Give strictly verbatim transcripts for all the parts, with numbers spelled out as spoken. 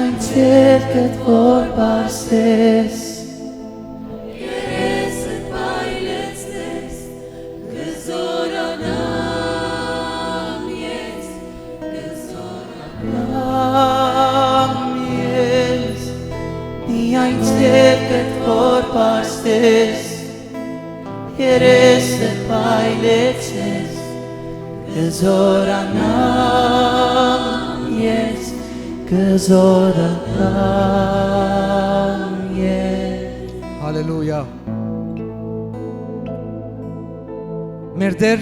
Ձեռքդ որ պարզես, երեսդ պայլեցնես, կը զօրանամ ես, կը զօրանամ ես, միայն ձեռքդ որ պարզես, երեսդ պայլեցնես, կը զօրանամ ես, կը զօրանամ ես։ Հալելույա։ Մեր Տէր,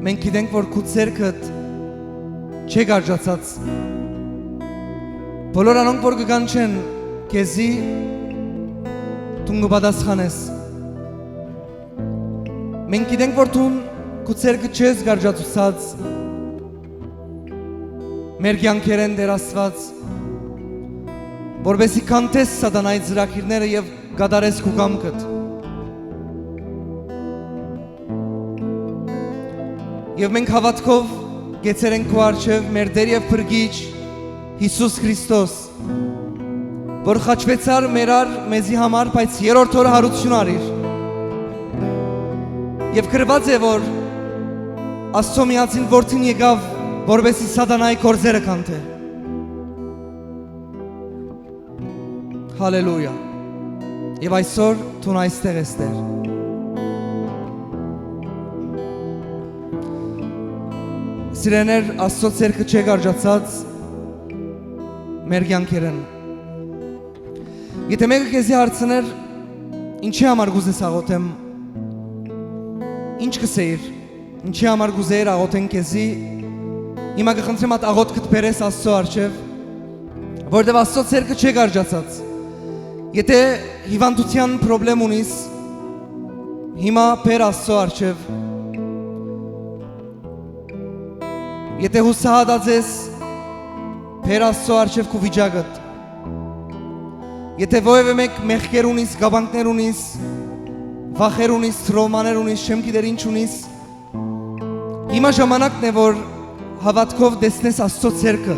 մենք գիտենք որ քու ձեռքդ չէ կարճացած։ Բոլոր անոնք որ կը կանչեն քեզի, դուն կը պատասխանես։ Մենք գիտենք որ դուն քու ձեռքը չես գարժացուցած մեր կեանքերէն, Տէր Աստուած, որպէսզի քանդես Սատանայի ծրագիրները եւ կատարես քու կամքդ։ Եւ մենք հաւատքով կեցեր ենք քու առջեւ, մեր Տէր եւ Փրկիչ Յիսուս Քրիստոս, որ խաչուեցար մեռար մեզի համար, բայց երրորդ օրը յարութիւն առիր։ Եւ գրուած է որ Աստծո միածին Որդին եկաւ, որպէսզի Սատանայի գործերը քանդէ։ Հալելույա։ Եւ այսօր դուն այստեղ ես, Տէր։ Սիրեներ, Աստծո ձեռքը չէ կարճացած մեր կեանքերէն։ Եթէ մէկը քեզի հարցնէր, ինչի համար կ'ուզես աղոթեմ, ինչ կ'ըսէիր, ինչի համար կ'ուզէիր աղոթեն քեզի, հիմա կը խնդրեմ ատ աղոթքդ բերես Աստծո առջեւ, որտեւ Աստծո ձեռքը չէ կարճացած։ Եթէ հիվանդութեան պրոբլեմ ունիս, հիմա բեր Աստծո առջեւ։ Եթէ յուսահատած ես, բեր Աստծո առջեւ քու վիճակդ։ Եթէ որեւէ մէկ մեղքեր ունիս, կապանքներ ունիս, վախեր ունիս, տրովմաներ ունիս, չեմ գիտեր ինչ ունիս, հիմա ժամանակն է որ հաւատքով տեսնես Աստծո ձեռքը։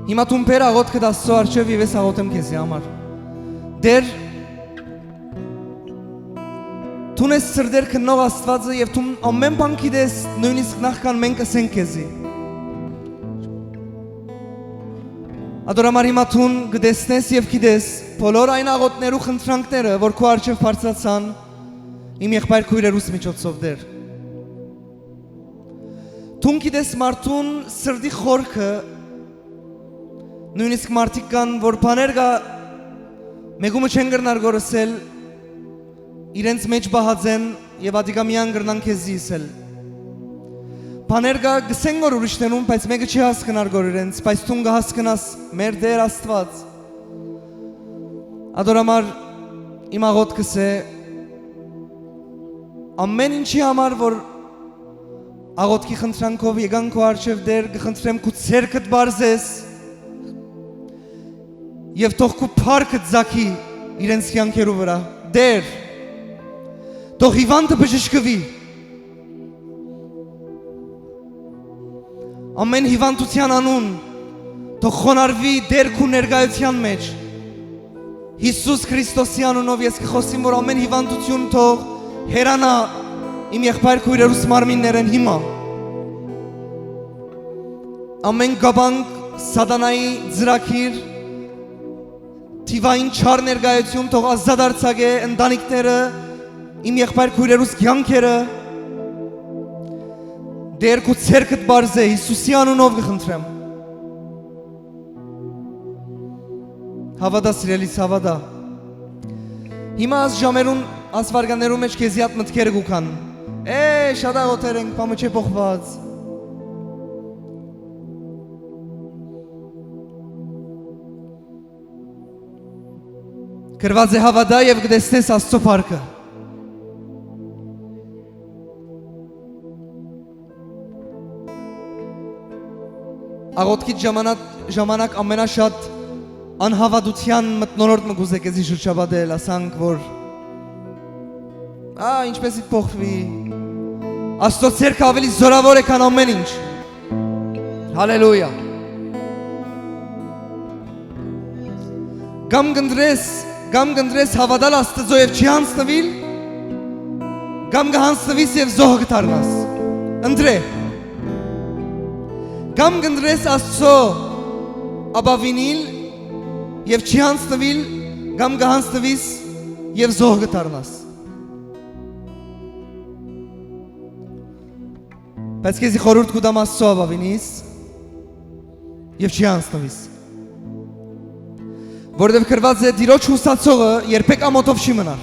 Հիմա դուն բեր աղոթքդ Աստծո առջեւ եւ ես աղոթեմ քեզի համար։ Տէր, դուն ես սրտեր քննող Աստուածը եւ դուն ամէն բան գիտես, նոյնիսկ նախքան մենք ըսենք քեզի։ Ատոր համար հիմա դուն կը տեսնես եւ գիտես բոլոր այն աղոթներու խնդրանքները, որ քու առջեւ բարձրացան իմ եղբայր քոյրերուս միջոցով, Տէր։ Դուն գիտես մարդուն սրտի խորքը, նոյնիսկ մարդիկ կան, որ բաներ կայ, մէկումը չեն կրնար գորսել, իրենց մէջ պահած են եւ ատիկա միայն կրնան քեզի ըսել։ Բաներ կայ, կ'ըսեն գոր ուրիշներուն, բայց մէկը չի հասկնար գոր իրենց, բայց դուն կը հասկնաս, մեր Տէր Աստուած։ Ատոր համար իմ աղոթքս է, ամէն ինչի համար որ աղոթքի խնդրանքով եկան քու առջեւ, Տէր, կը խնդրեմ քու ձեռքդ պարզես եւ թող քու փառքդ ծագի իրենց կեանքերու վրայ, Տէր, թող հիվանդը բժշկուի։ Ամէն հիվանդութեան անուն թող խոնարհուի, Տէր, քու ներկայութեան մէջ։ Յիսուս Քրիստոսի անունով ես կը խօսեմ, որ ամէն հիվանդութիւն թող հեռանայ իմ եղբայր քոյրերուս մարմիններէն հիմա։ Ամէն կապանք, Սատանայի ծրագիր, թիվային չար ներկայութիւն թող ազատ արձակէ ընտանիքները, իմ եղբայր քոյրերուս կեանքերը։ Տէր, քու ձեռքդ պարզ է, Յիսուսի անունով կը խնդրեմ։ Հաւատա, սիրելիս, հաւատա։ Հիմա աս ժամերուն, աս վարկաներուն մէջ քեզի ատ մտքերը կու գան։ Է, շատ աղոթեր ենք, բամը չէ փոխված։ Գրված է, հաւատա եւ կտեսնես Աստծո փառքը։ Աղոթքից ժամանակ, ժամանակ ամենաշատ անհաւատութեան մթնոլորտ մը կուզե քեզի շրջապատել, ասանք որ, ա, ինչպես իդ փոխվի։ Աստծո ձեռքը ավելի զորավոր է, քան ամեն ինչ։ Հալելույա։ Կամ կ'ընտրես, կամ կ'ընտրես հաւատալ Աստուծոյ եւ չի յանձնուիլ, կամ կը յանձնուիս եւ զոհ կը դառնաս։ Ընտրէ։ Կամ կ'ընտրես Աստուծոյ ապաւինիլ եւ չի յանձնուիլ, կամ կը յանձնուիս եւ զոհ կը դառնաս։ Բայց քեզի խորհուրդ կու տամ Աստուծոյ ապաւինիս եւ չի յանձնուիս։ Որովհետեւ գրուած է. «Տիրոջ յուսացողը երբեք ամօթով չի մնար»։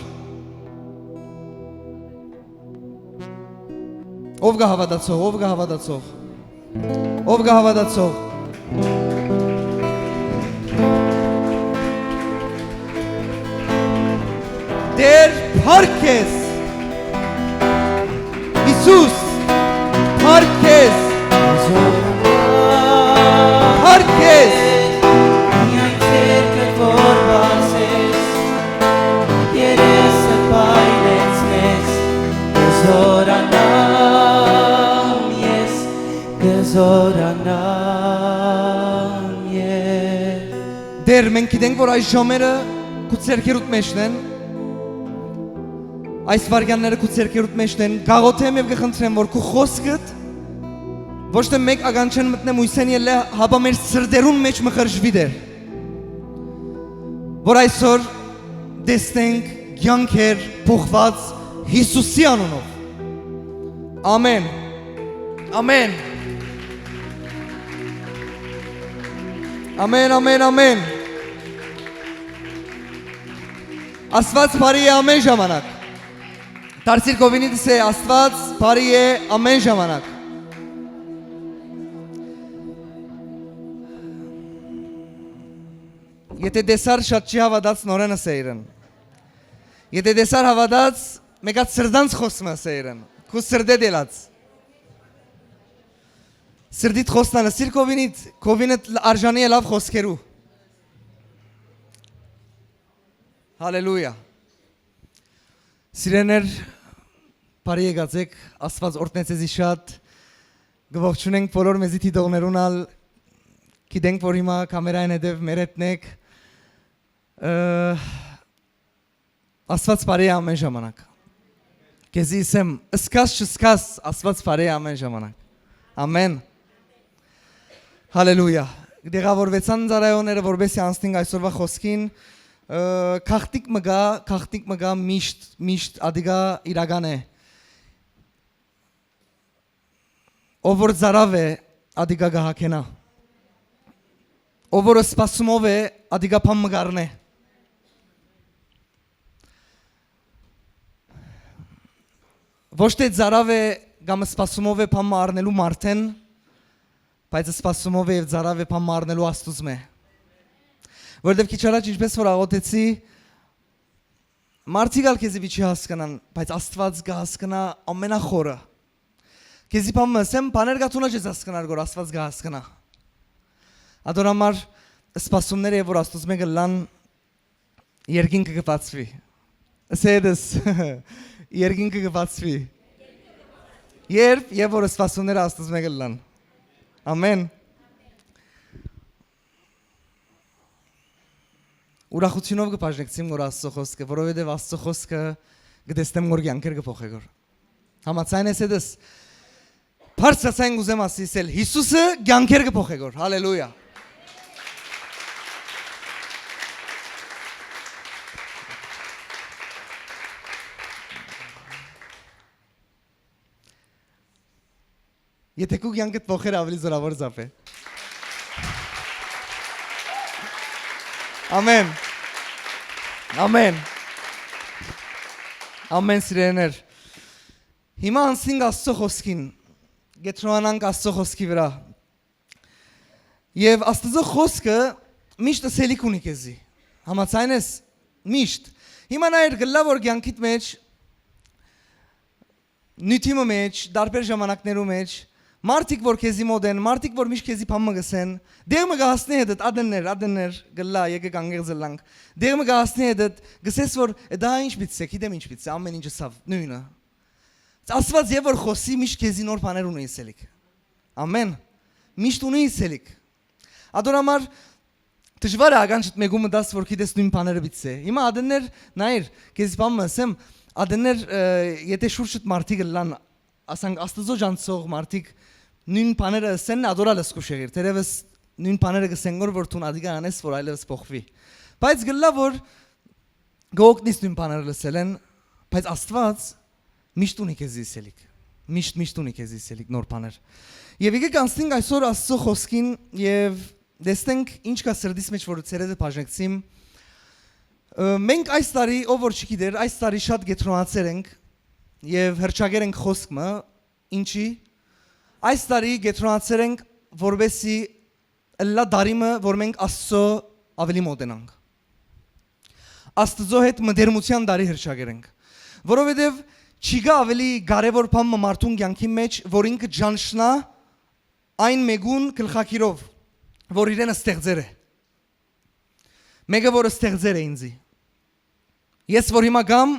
Ո՞վ կը հաւատացող, ո՞վ կը հաւատացող, ո՞վ կը հաւատացող։ Տէր, փառք քեզ։ Յիսուս, փառք քեզ։ Փառք քեզ։ Միայն քեզի որ բացես, երեսը պայլեց մեզ, կը զորանամ ես, կը զորանամ ես։ Տէր, մենք գիտենք որ այս ժամերը քու ձեռքերուդ մէջն են, այս վայրկյանները քու ձեռքերուդ մէջն են, կաղոթեմ եւ կը խնդրեմ որ քու խօսքդ ոչ թէ մէկ ականջէն մտնէ, մոյսէն ելլէ, հապա մեր սրտերուն մէջ մխրճուի, Տէր, որ այսօր տեսնենք կեանքեր փոխուած Յիսուսի անունով։ Ամեն։ Ամեն։ Ամեն, ամեն, ամեն։ Աստուած բարի է ամեն ժամանակ։ Դարձիր քովինիդ, ըսէ. Աստուած բարի է ամեն ժամանակ։ Եթե տեսար շատ չի հաւատաց, նորէն ըսէ իրեն. «Եթե տեսար հաւատաց, մէկա սրտանց խօսմը», ըսէ իրեն. «Քու սրտէդ ելած»։ Սրտիդ խօսնան ըսիր քովինիդ, քովինդ արժանի է լաւ խօսքերու։ Հալելույա։ Սիրեներ, բարի եկած էք, Աստուած օրհնեցե զի շատ։ Կը ողջունենք բոլոր մեզի դիտողներուն ալ, գիտենք որ հիմա կամերային հետեւ մեր հետ նեք։ Ը, Աստուած բարի է ամեն ժամանակ։ Քեզի ըսեմ, սկաս չսկաս, Աստուած բարի է ամեն ժամանակ։ Ամեն։ Հալելույա։ Դեղաւորուեցան ծառայողները, որպեսզի անցնենք այսօրվա խօսքին։ Ը, գաղտնիք մը կայ, գաղտնիք մը կայ, միշտ, միշտ ատիկա իրական է։ Ով որ ծարաւ է, ատիկա կը հագենայ։ Ով որ սպասումով է, ատիկա բան մը կ'առնէ։ Ոչ թէ ծարաւ է կամ սպասումով է բան մը առնելու մարդէն, բայց սպասումով է եւ ծարաւ է բան մը առնելու Աստուծմէ։ Որովհետեւ քիչ առաջ, ինչպես որ աղօթեցի, մարդիկ ալ քեզի պիտի չի հասկնան, բայց Աստուած կը հասկնայ ամենախորը։ Քեզի բան մը ըսեմ, բաներ կա դունա չես հասկնար, որ Աստուած կը հասկնայ։ Ատոր համար սպասումները, որ Աստուծմէ կ'ըլլան, երկինքը կը բացուի։ Ըսե դες, երկինքը կը բացուի։ Երբ եւ որ սպասումները Աստուծմէ կ'ըլլան։ Ամեն։ Ուրախութիւնով կը բաժնեկցիմ որ Աստծո խօսքը, որովհետեւ Աստծո խօսքը կը տեսնեմ որ կեանքեր կը փոխէ գոր։ Համաձայն ես դες։ Բարձրացան կուզեմ ասիլ, Յիսուսը կեանքեր կը փոխէ գոր։ Հալելույա։ Եթե քու կեանքդ փոխեր, ավելի զորաւոր զապ է։ Ամեն։ Ամեն։ Ամեն, սիրելիներ։ Հիմա անցնենք Աստծո խօսքին։ Կեդրոանանք Աստծո խօսքի վրա։ Եվ Աստծո խօսքը միշտ ըսելիք ունի քեզի։ Համաձայն ես։ Միշտ։ Հիմա նայեր, կլա որ կեանքիդ մեջ, նիւթի մը մեջ, տարբեր ժամանակներու մեջ, մարդիկ որ քեզի մոտ են, մարդիկ որ միշտ քեզի բան մը կ'ըսեն, դեղ մը կը հասնի հետդ, ադեններ, ադեններ, կլա, եկեք անգեղ զլանք, դեղ մը կը հասնի հետդ, կ'ըսես որ, «Է, դա ինչ պիտի է, գիտեմ ինչ պիտի է, ամեն ինչ ըսաւ, նոյնը»։ Աստուած եւ որ խօսի, միշտ քեզի նոր բաներ ունի ըսելիք։ Ամեն։ Միշտ ունի ըսելիք։ Ատոր համար Դժուար է ականջդ մէկու մտաս, որ գիտես նոյն բաները պիտի սե։ Հիմա ատեններ, նայիր, քեզի բան մը ըսեմ, ատեններ, ը, եթե շուրջդ մարդիկ ըլլան, ասանք, Աստուծոյ ճանչցող մարդիկ նոյն բաները ըսեն, ատոր ալ զգուշ եղիր։ Թերեւս նոյն բաները կ'ըսեն, որ, որ դուն ատիկա անես, որ այլեւս փոխուի։ Բայց կ'ըլլայ, որ կ'օգնիս նոյն բաները լսելէն, բայց Աստուած միշտ ունի քեզի ըսելիք։ Միշտ, միշտ ունի քեզի ըսելիք նոր բաներ։ Եւ եկեք անցնենք այսօր Աստուծոյ խօսքին եւ տեսնենք ինչ կայ սրտիս մէջ, որ ցերեզը բաժնեցիմ։ Ը, մենք այս տարի, ով որ չգիտեր, այս տարի շատ կեդրոնացեր ենք եւ հռչակեր ենք խօսք մը, ինչի, այս տարի կեդրոնացեր ենք, որպեսզի ըլլայ տարի մը, որ մենք Աստուծոյ աւելի մօտենանք։ Աստուծոյ հետ մտերմութեան տարի հռչակեր ենք, որովհետեւ չի գա աւելի կարեւոր բան մը մարդուն կեանքին մէջ, որ ինքը ճանչնայ այն մէկուն գլխագիրով, որ իրեն ստեղծեր է։ Մէկը, որ ստեղծեր է ինձի։ Ես որ հիմա կամ,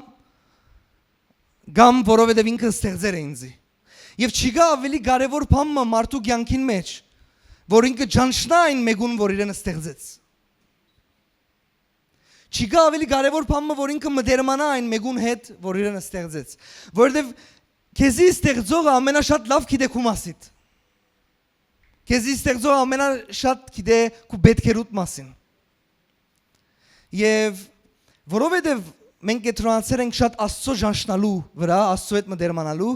կամ որովհետեւ ինքը ստեղծեր է ինձի։ Եւ չի գա աւելի կարեւոր բան մը մարդու կեանքին մէջ, որ ինքը ճանչնայ այն մէկուն, որ իրեն ստեղծեց։ Չի գա աւելի կարեւոր բան մը, որ ինքը մտերմանայ այն մէկուն հետ, որ իրեն ստեղծեց։ Որովհետեւ քեզի ստեղծողը ամենաշատ լաւ գիտէ քու մասիդ։ Քեզի ստեղծողը ամենաշատ գիտէ քու պետքերուդ մասին։ Եւ որովհետեւ մենք կեդրոնացեր ենք շատ Աստուծոյ ճանչնալու վրայ, Աստուծոյ հետ մտերմանալու,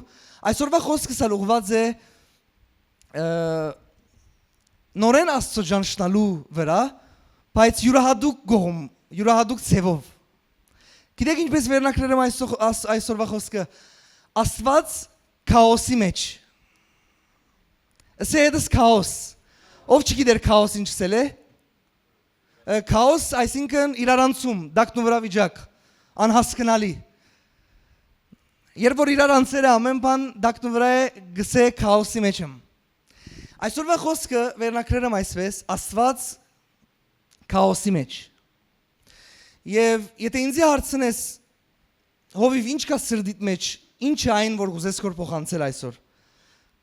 այսօրվա խօսքս ալ ուղղուած է, ը, նորէն Աստուծոյ ճանչնալու վրայ, բայց իւրահատուկ կողմ, իւրահատուկ ձեւով։ Գիտեք ինչպես վերնակրեր եմ այսօ-, աս-, այսօրվա խօսքը։ Աստուած քաոսի մէջ։ Ըսէ հետս քաոս։ Ով չգիտեր քաոս ինչ ըսել է։ Ը, քաոս, այսինքն իրարանցում, տակնուվրայ վիճակ, անհասկնալի։ Երբ որ իրարանցեր է ամեն բան, տակնուվրայ է, գսէ քաոսի մէջ եմ։ Այսօրվա խօսքը վերնակրեր եմ այսպես. Աստուած քաոսի մէջ։ Եւ եթե ինձի հարցնես, հովիւ ինչ կայ սրտիդ մէջ, ինչ է այն, որ կ'ուզես քոր փոխանցել այսօր։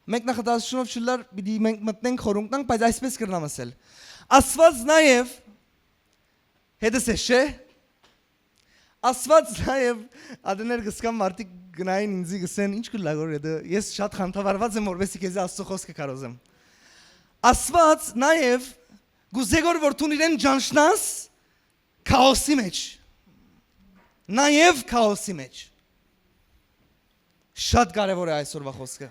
Մենք նախադասությունով չլար, պիտի մենք մտնենք խորունկնանք, բայց այսպես կրնամ ասել. Աստուած նաեւ հետս է, չէ՞։ Աստուած նաեւ, ատեներ կսկան մարդիկ գնային ինձի գսեն, «Ինչ կուլա գոր հետը, ես շատ խանդավառված եմ, որպեսզի քեզի Աստուծոյ խօսքը քարոզեմ»։ Աստուած նաեւ կ'ուզէ գոր որ դուն իրեն ճանչնաս քաոսի մէջ։ Նաեւ քաոսի մէջ։ Շատ կարեւոր է այսօրվա խօսքը։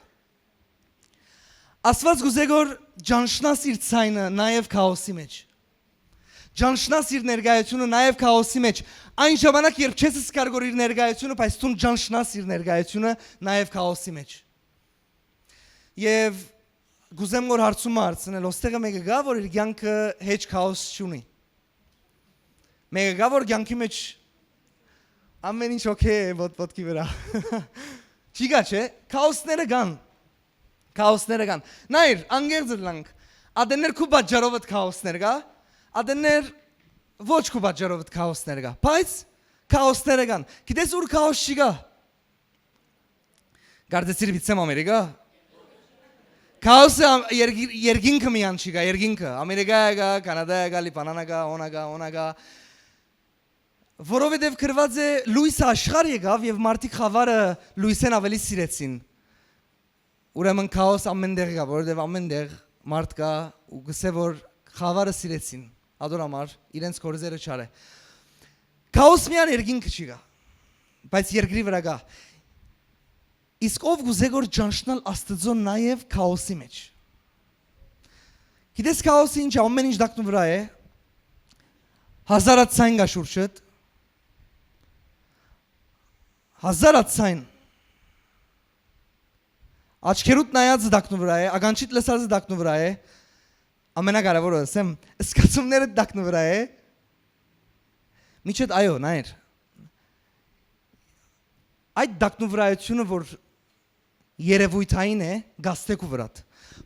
Աստուած կ'ուզէ գոր ճանչնաս իր ձայնը նաեւ քաոսի մէջ։ Ճանչնաս իր ներկայությունը նաեւ քաոսի մէջ։ Այն ժամանակ, երբ չես զգար գոր իր ներկայությունը, բայց դուն ճանչնաս իր ներկայությունը նաեւ քաոսի մէջ։ Եւ կ'ուզեմ որ հարցումը հարցնել, ոստեղը մէկը կա, որ իր կեանքը հեչ քաոս չունի։ Մէկը կա, որ կեանքի մէջ ամեն ինչ օքեյ է, ոտ-, ոտքի վրա։ Չի գա, չէ՞։ Քաոսները կան։ Քաոսները կան։ Նայր, անկեղծ ըլլանք, ատեններ քու պատճառովդ քաոսներ կա, ատեններ ոչ քու պատճառովդ քաոսներ կա, բայց քաոսները կան։ Գիտես ուր քաոս չի գա։ Կարծեցիր Վիցեմ Ամերիկա։ Քաոսը ամ-, երգի-, երկինքը միան չի գա, երկինքը։ Ամերիկայա գա, Կանադայա գա, Լիբանանա գա, օնա գա, օնա գա։ Որովհետև գրված է, լույսը աշխարհ եկաւ եւ մարդիկ խավարը լույսեն ավելի սիրեցին։ Ուրեմն քաոս ամեն տեղ կա, որովհետև ամեն տեղ մարդ կա ու գսե որ խավարը սիրեցին, ադոր համար իրենց գործերը չարը։ Քաոս միան երկինքը չի գա, բայց երկրի վրա կա։ Իսկ ով կուզե որ ճանչնալ Աստծո նաև քաոսի մեջ։ Գիտես քաոսը ինչ է, ամեն ինչ դակնու վրա է, հազարացայն կա շուրջդ, հազարացայն, աչքերուդ նայածը դակնու վրա է, ականջիդ լսածը դակնու վրա է, ամենակարևորը ասեմ, զգացումներդ դակնու վրա է, միջդ այո, նայր, այդ դակնու վրայությունը, որ երևույթային է, գաստե քու վրատ,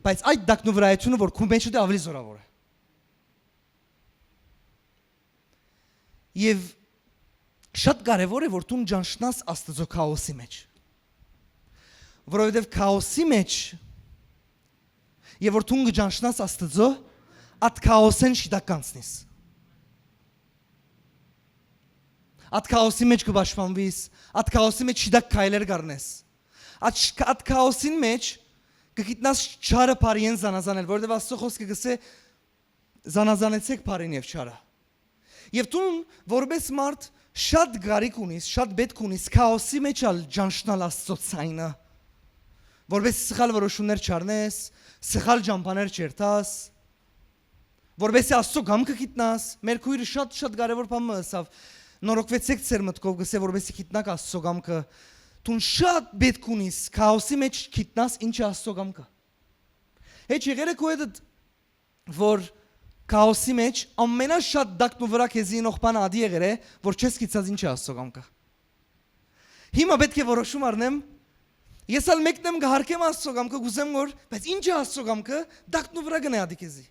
բայց այդ դակնու վրայությունը, որ քու մեջդ է, ավելի զորավոր է։ Եվ շատ կարևոր է, որ դուն ճանչնաս Աստծո քաոսի մեջ, որովհետև քաոսի մեջ, եւ որ դուն կճանչնաս Աստծո, այդ քաոսեն շիտակ կանցնես։ Ատ քաոսի մէջ կը պաշտպանուիս, ատ քաոսի մէջ շիտակ քայլեր կ'առնես։ Ատ, ատ քաոսին մէջ կը գիտնաս չարը բարիէն զանազանել, որովհետեւ Աստուծոյ խօսքը կ'ըսէ. «Զանազանեցէք բարին եւ չարը»։ Եւ դուն, որպէս մարդ, շատ կարիք ունիս, շատ պէտք ունիս քաոսի մէջ ալ ճանչնալ Աստուծոյ ցայնը, որպէս սխալ որոշումներ չառնես, սխալ ճամբաներ չերթաս, որպէս Աստուծոյ կամքը գիտնաս։ Մեր քոյրը շատ, շատ կարեւոր բան մը ըսաւ. «Նորոգուեցէք ձեր մտքով», կ'ըսէ, «որպէս գիտնաք Աստուծոյ կամքը»։ Դուն շատ պէտք ունիս քաոսի մէջ գիտնաս ինչ է Աստուծոյ կամքը։ Հեչ եղեր է քո հետ, որ քաոսի մէջ ամենաշատ տակն ու վրայ քեզի ինող բանը ատի եղեր է, որ չես գիտցած ինչ է Աստուծոյ կամքը։ Հիմա պէտք է որոշում առնեմ, ես ալ մեկն եմ, կը հարգեմ Աստուծոյ կամքը, կ'ուզեմ որ, բայց ինչ է Աստուծոյ կամքը, տակն ու վրայ կ'ընէ ատի քեզի։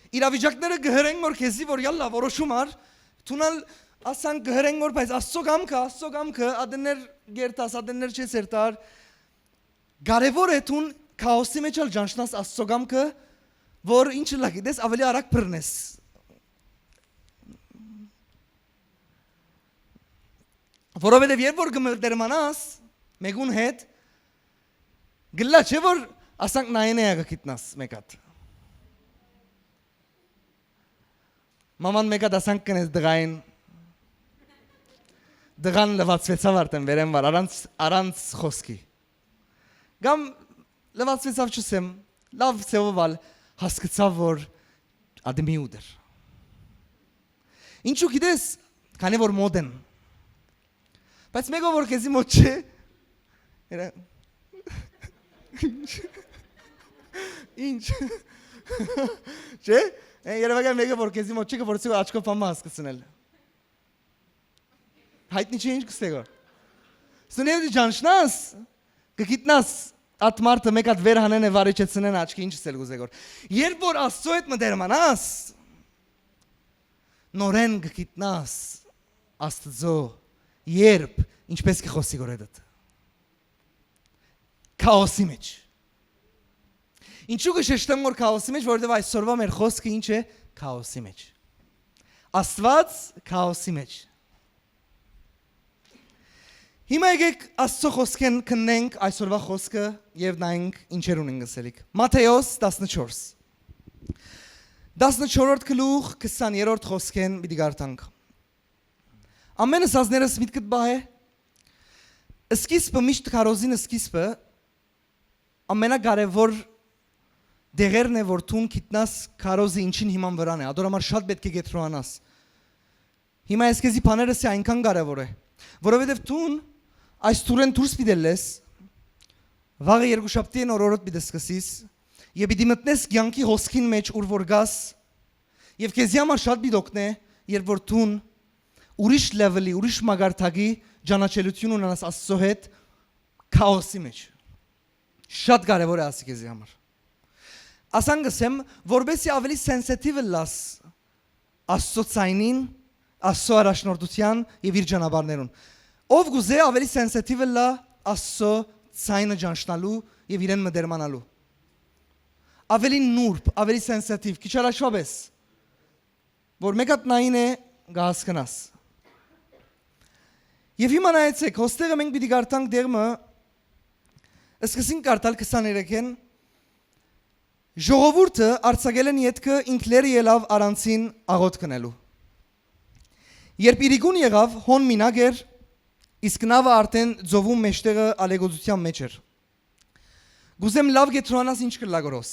Իրավիճակները կը հրեն որ քեզի, որ յալլա, որոշում առ, դուն ալ ասանք կը հրեն որ, բայց Աստուծոյ կամքը, Աստուծոյ կամքը, ատեններ կ'երթաս, ատեններ չես երթար։ Կարեւոր է դուն քաոսի մէջ ալ ճանչնաս Աստուծոյ կամքը, որ ինչ ըլլայ գիտես, աւելի արագ բռնես։ Որովհետեւ երբ որ կը մտերմանաս մեկուն հետ, գլա չէ՞ որ ասանք նայեն էա կը գիտնաս մեկ հատ։ Մաման մեկ հատ ասանք կ'ընես տղային, տղան լվացուեցաւ արդեն վերէն վար, առանց, առանց խօսքի։ Կամ լվացուեցաւ, չ'ըսեմ, լաւ ձեւով ալ հասկցաւ որ ատմի ուտեր։ Ինչու գիտես, քանի որ մոտ են։ Բայց մեկը որ քեզի մոտ չէ, երա-, ինչ, ինչ, չէ՞։ Է, երևակայ մեկը որ քեզի մոտ չէ, կը փորձի աչքով բամը հասկցնել։ Հայտնի չէ ինչ կ'ըսէ գոր։ Սունեւդի ճանչնաս, կը գիտնաս, ատ մարդը մեկ հատ վեր հանեն է, վարիչեցնեն աչքի, ինչ ըսել կ'ուզէ գոր։ Երբ որ Աստծո հետ մտերմանաս, նորեն կը գիտնաս Աստծո, երբ, ինչպես կը խօսի գոր հետդ։ Քաոսի մէջ։ Ինչու կը շեշտեմ որ քաոսի մէջ, որովհետեւ այսօրվա մեր խօսքը ինչ է, քաոսի մէջ։ Աստուած քաոսի մէջ։ Հիմա եկեք Աստծո խօսքէն քննենք այսօրվա խօսքը եւ նայենք ինչեր ունենք ըսելիք։ Մատթէոս տասնչորս։ Տասնչորրորդ գլուխ, քսաներորդ խօսքէն պիտի կարդանք։ Ամենը սազներս միտքդ պահ է։ Սկիզբը, միշտ քարոզին սկիզբը ամենակարեւոր դեղերն է, որ դուն գիտնաս քարոզը ինչին հիման վրան է, ատոր համար շատ պէտք է կեդրոանաս։ Հիմա ես քեզի բաներս է այնքան կարեւոր է, որովհետեւ դուն այս թուրեն դուրս պիտի լես, վաղը երկուշաբթի են օրորոտ պիտի սկսիս, եւ պիտի մտնես կյանքի հոսքին մեջ, ուր որ գաս, եւ քեզի համար շատ պիտի օգնէ, երբ որ դուն ուրիշ լեվելի, ուրիշ մագարտակի ճանաչելիություն ունենաս Աստծո հետ քաոսի մեջ։ Շատ կարեւոր է ասի քեզի համար։ Ասան կ'ըսեմ, որպեսզի ավելի sensitive ըլլաս Աստծո ցայնին, Աստծո առաջնորդութեան եւ իր ճանապարհներուն։ Ով կ'ուզէ ավելի sensitive ըլլայ Աստծո ցայնը ճանչնալու եւ իրեն մտերմանալու։ Ավելի նուրբ, ավելի sensitive, քիչ առաջ պես, որ մեկ հատ նային է, կը հասկնաս։ Եւ հիմա նայեցեք, հոստեղը մենք պիտի կարդանք դեղմը, սկսենք կարդալ քսաներեքէն, ժողովուրդը արձակելէն ետքը ինք լերը ելաւ առանցին աղօթք ընելու։ Երբ իրիկուն եղաւ, հոն մինակ էր, իսկ նաւը արդեն ծովուն մեջտեղը ալեգոծութեան մեջ էր։ Կ'ուզեմ լաւ կեդրոանաս ինչ կ'ըլլայ գորոս։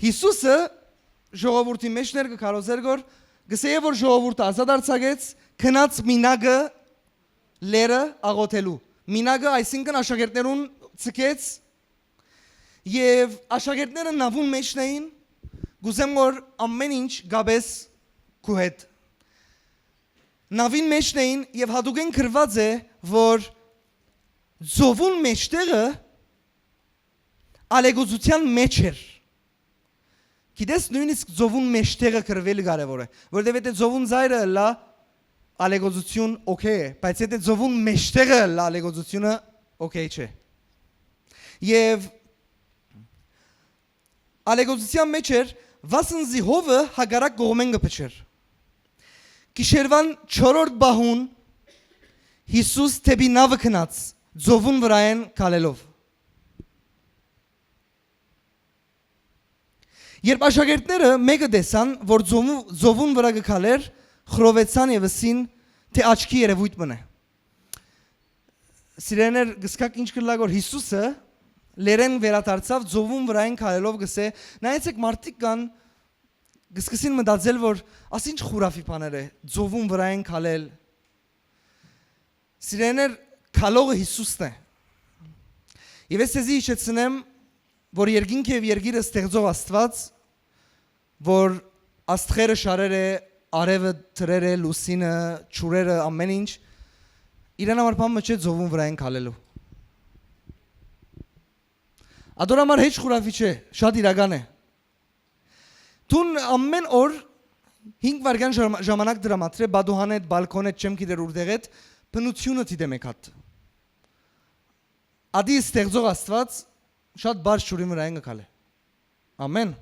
Յիսուսը ժողովուրդի մեջն էր, կը քարոզէր գոր, կ'ըսէ որ ժողովուրդը ազատ արձակեց, գնաց մինակը լերը աղոթելու։ Մինակը, այսինքն աշակերտներուն ցկեց, եւ աշակերտները նաւուն մեջն էին, կ'ուզեմ որ ամեն ինչ գաբես քու հետ։ Նաւին մեջն էին եւ յատուկէն գրուած է, որ ծովուն մեջտեղը ալեգոծութեան մեջ էր։ Գիտես, նոյնիսկ ծովուն մեջտեղը գրուելը կարեւոր է, որովհետեւ եթե ծովուն ծայրը ըլլայ, ալեգոծութիւն օքեյ է, բայց եթե ծովուն մեջտեղը ըլլայ, ալեգոծութիւնը օքեյ չէ։ Եւ ալեգոծութեան մեջ էր, վասն զի հովը հակառակ կողմէն կը փչեր։ Գիշերուան չորրորդ պահուն Յիսուս դէպի նաւը գնաց, ծովուն վրայէն քալելով։ Երբ աշակերտները մէկը տեսան, որ ծովու-, ծովուն վրայ կը քալէր, խռովեցան եւ ըսին, թէ աչքի երեւոյթ մըն է։ Սիրեներ, գսկակ ինչ կլլա, որ Յիսուսը լերեն վերադարձաւ, ծովուն վրայէն քալելով գսէ, նայեցեք, մարդիկ կան, կսկսին մտածել, որ աս ինչ խուրաֆի բաներ է, ծովուն վրայէն քալել։ Սիրեներ, քալողը Յիսուսն է։ Եւ ես ձեզի հիշեցնեմ, որ երկինքը եւ երկիրը ստեղծող Աստուած, որ աստղերը շարեր է, արեւը դրեր է, լուսինը, ջուրերը, ամեն ինչ, իրեն համար բան մը չէ ծովուն վրայէն քալելու։ Ատոր համար հեչ խուրաֆի չէ, շատ իրական է։ Դուն ամեն օր հինգ վայրկյան ժամ-, ժամանակ դրամատրե, պատուհանէդ, բալկոնէդ, չեմ գիտեր ուրդեղէդ, բնութիւնը դիտեմ եք հատ։ Ատի ստեղծող Աստուած շատ բարձ ջուրին վրայէն կը քալէ։ Ամեն։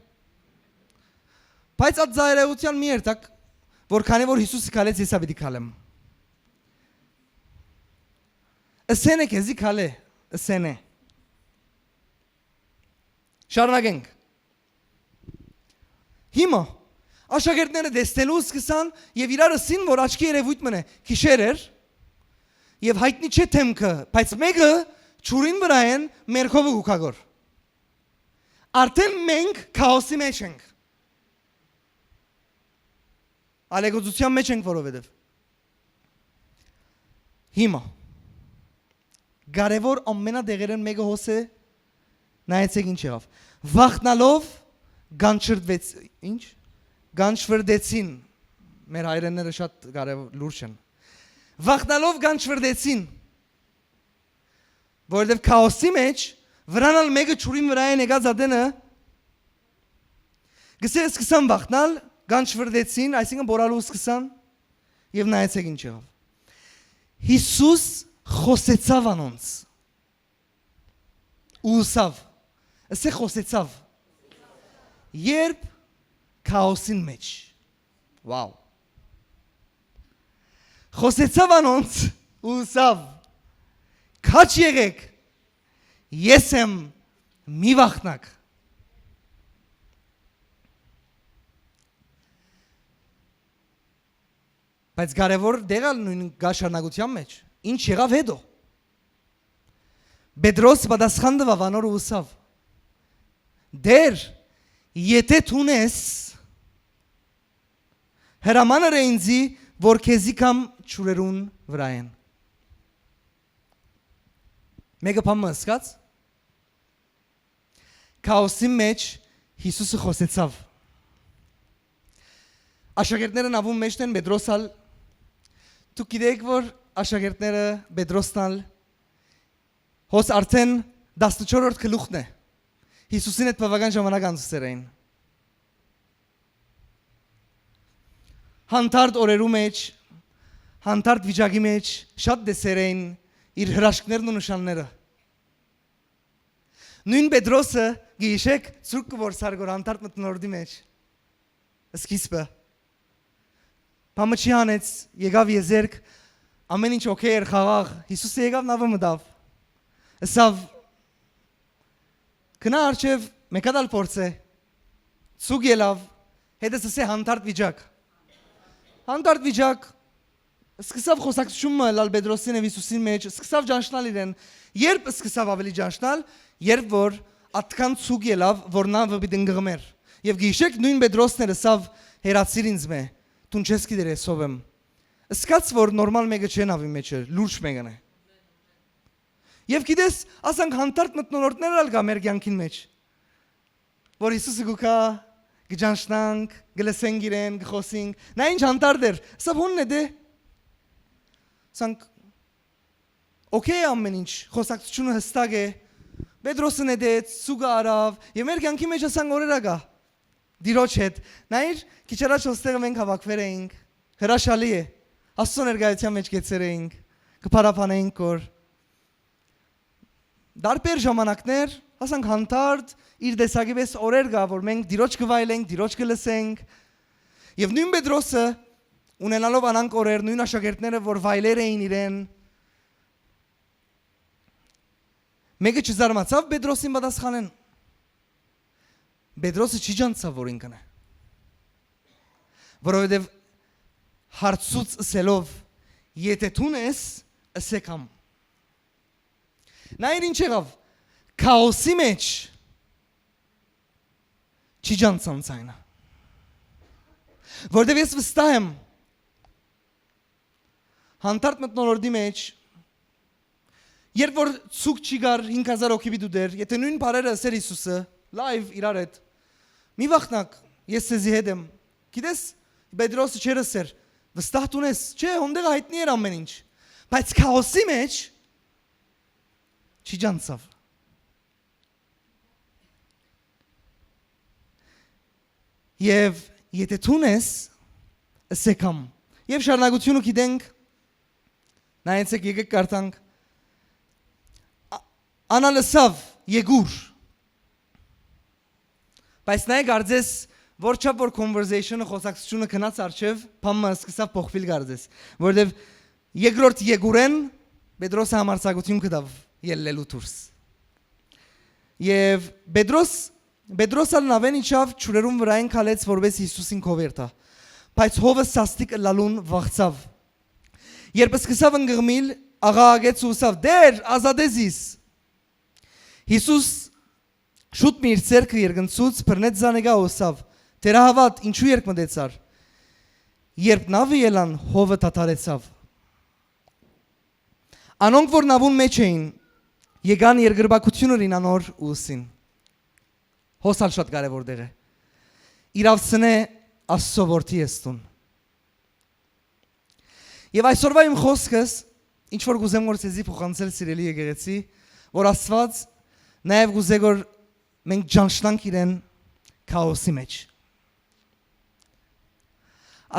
Բայց այդ ծայրայողութեան մի երթաք, որ քանի որ Յիսուսը քալեց, ես ա պիտի քալեմ։ Ըսեն է քեզի քալէ, ըսեն է։ Շարունակենք։ Հիմա աշակերտները տեսնելու սկսան եւ իրար ըսին, որ աչքի երեւոյթ մըն է, գիշեր էր եւ յայտնի չէ դէմքը, բայց մէկը ջուրին վրայէն մերկովը կու գա գոր։ Արդեն մենք քաոսի մեջ ենք։ Ալեգոծութեան մեջ ենք, որովհետեւ հիմա կարեւոր ամենատեղերէն մէկը հոս է, նայեցեք ինչ եղաւ։ Վախնալով կանչրտվեց, ինչ? Կանչվրտեցին։ Մեր հայրենները շատ կարեւոր լուրջ են։ Վախնալով կանչվրտեցին, որովհետեւ քաոսի մեջ վրան ալ մէկը ջուրին վրայէն եկած ատենը գսե սկսան վախնալ, կանչվրտեցին, այսինքն՝ բորալու սկսան, եւ նայեցեք ինչ եղաւ։ Յիսուս խօսեցաւ անոնց ու ըսաւ, ըսե՝ խօսեցաւ, երբ քաոսին մեջ, վաու, խօսեցաւ անոնց ու ըսաւ. «Քաջ եղէք, ես եմ, մի վախնաք»։ Բայց կարեւոր դեղ ալ նոյն գա շարունակութեան մեջ։ Ինչ եղաւ հետո։ Պետրոս պատասխան տուաւ անոր ու ըսաւ. «Տէր, եթէ դուն ես, հրաման ըրէ ինծի, որ քեզի կամ ջուրերուն վրայէն»։ Մէկը բան մը ըսկած։ Քաոսի մեջ Յիսուսը խօսեցաւ։ Աշակերտները նաւուն մէջն են, Պետրոս ալ։ Դուք գիտէք, որ աշակերտները, Պետրոսն ալ, հոս արդեն տասնչորրորդ գլուխն է։ Յիսուսին հետ բաւական ժամանակ անցուցեր էին։ Հանդարտ օրերու մեջ, հանդարտ վիճակի մեջ շատ տեսեր էին իր հրաշքներն ու նշանները։ Նոյն Պետրոսը, գիշեք, ցուրկ կը որսար գոր հանդարտ մթնոլորտի մեջ։ Սկիզբը։ Բամը չի հանեց, եկաւ եզերք, ամեն ինչ օքեյ էր, խաղաղ։ Յիսուսը եկաւ, նաւը մտաւ։ Ըսաւ. «Գնա արջեւ, մէկ հատ ալ փորձէ»։ Ցուկ ելաւ, հետս ըսե հանդարտ վիճակ։ Հանդարտ վիճակ, սկսաւ խօսակցութիւն մը ըլլալ Պետրոսին եւ Յիսուսին մէջ, սկսաւ ճանչնալ իրեն։ Երբ սկսաւ ավելի ճանչնալ, երբ որ ատկան ցուկ ելաւ, որ նաւը պիտի ընկղմեր։ Եւ գիշեք նոյն Պետրոսն էր ըսաւ. «Հեռացիր ինձ մէ, դուն չես գիտեր ես ով եմ»։ Սկաց որ նորմալ մէկը չէ նաւի մեջ էր, լուրջ մէկն է։ Եւ գիտես, ասանք հանդարտ մթնոլորտներ ալ կայ մեր կեանքին մեջ, որ Յիսուսը կու գայ, կը ճանչնանք, կը լսենք իրեն, կը խօսենք։ Նա ինչ հանդարտ էր, սա հունն է դե։ Ասանք, օքեյ է ամեն ինչ, խօսակցութիւնը յստակ է, Պետրոսը նետեց, ցուկը առաւ, եւ մեր կեանքի մեջ ասանք օրեր ակա, Տիրոջ հետ։ Նայիր, քիչ առաջ ոստեղը մենք հաւաքուեր էինք, հրաշալի է, Աստծո ներկայութեան մեջ կեցեր էինք, կը փառաբանեինք գոր։ Տարբեր ժամանակներ, ասանք հանդարտ, իր տեսակի պես օրեր կայ, որ մենք Տիրոջ կը վայելենք, Տիրոջ կը լսենք։ Եւ նոյն Պետրոսը ունենալով անանկ օրեր, նոյն աշակերտները որ վայելեր էին իրեն, մէկը չզարմացաւ Պետրոսին պատասխանէն։ Պետրոսը չի ճանչցաւ որ ինքն է, որովհետեւ հարցուց ըսելով, «Եթէ դուն ես, ըսէ կամ»։ Նայր ինչ եղաւ, քաոսի մեջ չի ճանչցան ձայնը, որովհետեւ ես վստահ եմ, հանդարտ մթնոլորտի մեջ, երբ որ ցուկ չի գար, հինգ հազար հոգի պիտի դեր, եթէ նոյն բառերը ըսեր Յիսուսը, լայվ իրար հետ, «Մի վախնաք, ես ձեզի հետ եմ»։ Գիտես, Պետրոսը չէր ըսեր, «Վստահ դուն ես»։ Չէ, հոնդեղը յայտնի էր ամեն ինչ, բայց քաոսի մեջ չի ճանչցաւ։ «Եթէ դուն ես, ըսէ կամ»։ Եւ շարունակութիւնը գիտենք, նայեցեք, եկեք կարդանք։ Ա-, ան ալ ըսաւ, «Եկուր»։ Բայց նայ կարծես, որ չափ որ conversation-ը, խոսակցութիւնը գնաց առջեւ, բան մը սկսաւ փոխուիլ կարծես, որովհետեւ երկրորդ «Եկուրէն» Պետրոսը համարձակութիւն կտաւ ելլելու դուրս։ Եւ Պետրոս, Պետրոս ալ նաւէն իջաւ, ջուրերուն վրայէն քալեց, որպէս Յիսուսին քովերթայ, բայց հովը սաստիկ ըլլալուն վախցաւ։ Երբ սկսաւ ընկղմիլ, աղաղակեց ու ըսաւ, «Տէր, ազատէ զիս»։ Յիսուս շուտ մը իր ձեռքը երկնցուց բռնեց զանիկա ու ըսավ, «Թերահաւատ, ինչո՞ւ երկմտեցար»։ Երբ նաւը ելան, հովը դադարեցաւ։ Անոնք որ նաւուն մէջ էին, եկան, երկրպագութիւն ըրին անոր ու ըսին. Հոս ալ շատ կարեւոր տեղ է։ Իրաւցնէ, Աստուծոյ որդի ես դուն։ Եւ այսօրվա իմ խօսքս, ինչ որ կ'ուզեմ որ ձեզի փոխանցել, սիրելի եկեղեցի, որ Աստուած նաեւ կ'ուզէ որ մենք ճանչնանք իրեն քաոսի մեջ։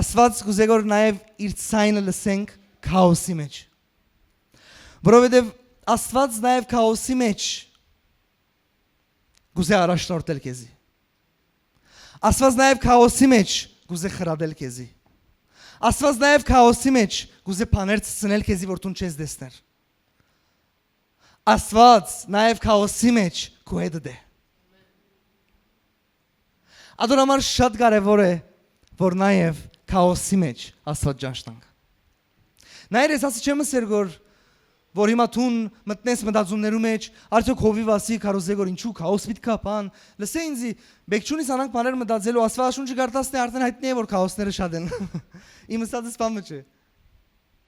Աստուած կ'ուզէ որ նաեւ իր ցայնը լսենք քաոսի մեջ, որովհետեւ Աստուած նաեւ քաոսի մեջ կ'ուզէ առաջնորդել քեզի։ Աստուած նաեւ քաոսի մեջ կ'ուզէ խրատել քեզի։ Աստուած նաեւ քաոսի մեջ կ'ուզէ բաներ ցցնել քեզի, որ դուն չես տեսներ։ Աստուած նաեւ քաոսի մեջ քու հետդ է։ Ատոր համար շատ կարեւոր է, որ նաեւ քաոսի մեջ Աստուած ճանչնանք։ Նայր, ես ասի չեմ ըսեր որ, որ հիմա դուն մտնես մտածումներու մեջ, արդյոք հովիւ ասի քարոզե որ ինչու քաոս պիտի կա, բան, լսե ինձի, բեք չունի սանանք բաներ մտածելու, Աստուածաշունչը կարդացնէ, արդեն հայտնի է որ քաոսները շատ են։ Իմ ըսածս բան մը չէ։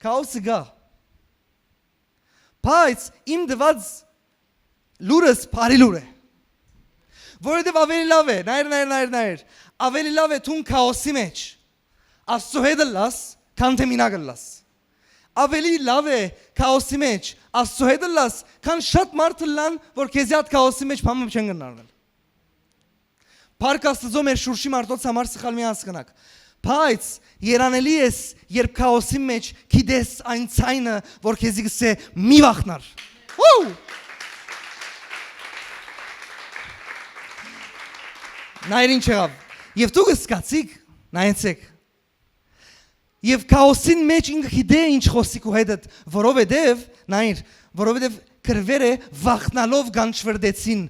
Քաոսը կա։ Բայց իմ տված լուրս բարի լուր է։ Որովհետեւ ավելի լաւ է, նայր, նայր, նայր, նայր, ավելի լաւ է դուն քաոսի մեջ Աստծո հետ ըլլաս, քան թէ մինակ ըլլաս։ Ավելի լաւ է քաոսի մեջ Աստծո հետ ըլլաս, քան շատ մարդ ըլլան, որ քեզի այդ քաոսի մեջ բան մը չեն գնարնել։ Փառք Աստծո, մեր շուրշի մարդոց համար սխալ մի հասկնակ։ Բայց երանելի ես, երբ քաոսի մեջ գիտես այն ցայնը, որ քեզի կսե՝ «Մի վախնար»։ Հու! Նայր ինչ եղավ։ Եվ դուք սկացիք, նայեցեք։ Եվ քաոսին մեջ ինքը գիտէ ինչ խոսի քու հետդ, որովհետև, նայր, որովհետև գրվեր է, «Վախնալով գանչվրտեցին»։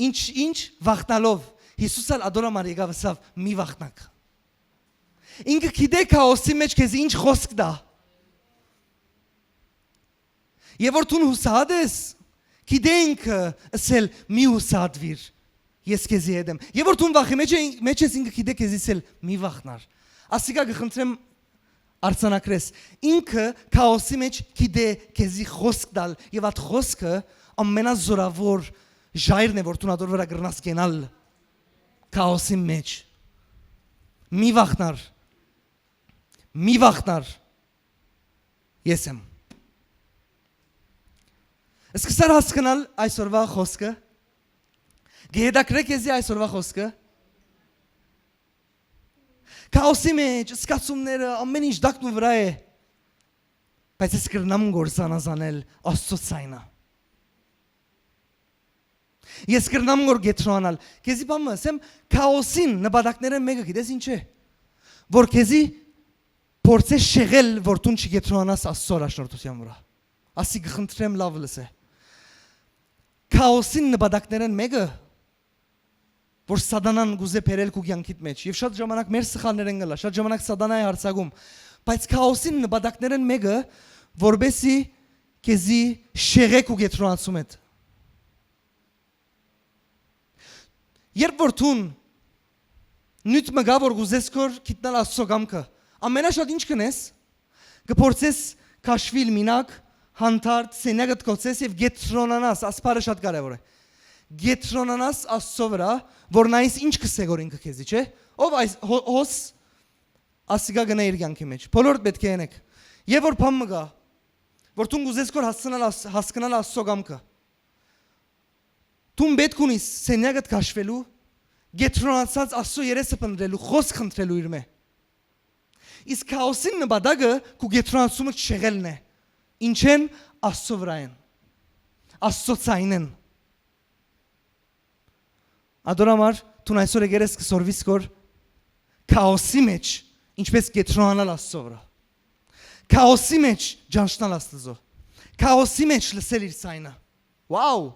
Ինչ, ինչ վախնալով։ Յիսուս ալ ատոր համար եկաւ, ըսաւ, «Մի վախնաք»։ Ինքը գիտէ քաոսի մեջ քեզի ինչ խոսք տայ։ Եվ որ դուն յուսահատ ես, գիտէ ինքը ըսել, «Մի յուսահատվիր, ես քեզի հետ եմ»։ Եվ որ դուն վախի մեջ է, մեջ ես, ինքը գիտէ քեզի ըսել, «Մի վախնար»։ Ասիկա կխնդրեմ արձանագրես։ Ինքը քաոսի մեջ գիտէ քեզի խոսք տալ, եւ այդ խոսքը ամենազորաւոր ժայռն է, որ դու ատոր վրայ կրնաս կենալ քաոսի մեջ։ Մի վախնար, մի վախնար, ես եմ։ Սկսար հասկնալ այսօրվա խոսքը, կհետաքրե քեզի այսօրվա խոսքը։ Քաոսի մեջ, զգացումները, ամեն ինչ տակն ու վրայ է, բայց ես կրնամ գործանազանել Աստծո ցայնը։ Ես կրնամ որ գետրոանալ։ Քեզի բան մը ասեմ, քաոսին նպատակներէն մէկը գիտես ինչ է։ որ քեզի փորձէ շեղել, որ դուն չկեդրոնանաս Աստծո առաջնորդութեան վրայ։ Ասի, կը խնդրեմ, լաւ լսէ։ Քաոսին նպատակներէն մէկը, որ Սատանան կ'ուզէ բերել քու կեանքիդ մէջ, եւ շատ ժամանակ մեր սխալներէն կ'ըլլայ, շատ ժամանակ Սատանայ յարձակում, բայց քաոսին նպատակներէն մէկը, որպեսի քեզի շեղէ քու կեդրոնացումէդ։ Երբ որ դուն նիւթ մը կայ, որ կ'ուզես քոր գիտնալ Աստծո կամքը, ամենաշատ ինչ կ'ընես, կը փորձես քաշուիլ մինակ, հանդարտ, սենեակդ կ'օծես եւ կեդրոնանաս, աս բառը շատ կարեւոր է, կեդրոնանաս Աստծո վրայ, որ նայես ինչ կ'ըսէ, որ ինքը քեզի, չէ՞։ Ով այս հո-, հոս ասիկա կ'ընէ իր կեանքի մէջ։ Բոլորդ պէտք է ընեք։ Եւ որ բան մը կայ, որ դուն կ'ուզես քոր հասցնալ աս-, հասկնալ Աստծո կամքը, դուն պէտք ունիս սենեակդ քաշուելու, կեդրոնացած Աստծո երեսը փնտռելու, խօսք խնդրելու իրմէ։ Իսկ քաոսին նպատակը քու կեդրոնացումը շեղելն է։ Ինչեն? Աստծո վրայէն, Աստծո ձայնէն։ Ատոր համար դուն այսօր եկեր ես, կը սորվիս քոր քաոսի մէջ ինչպէս կեդրոնանալ Աստծո վրայ, քաոսի մէջ ճանչնալ Աստծո, քաոսի մէջ լսել իր ձայնը։ Wow։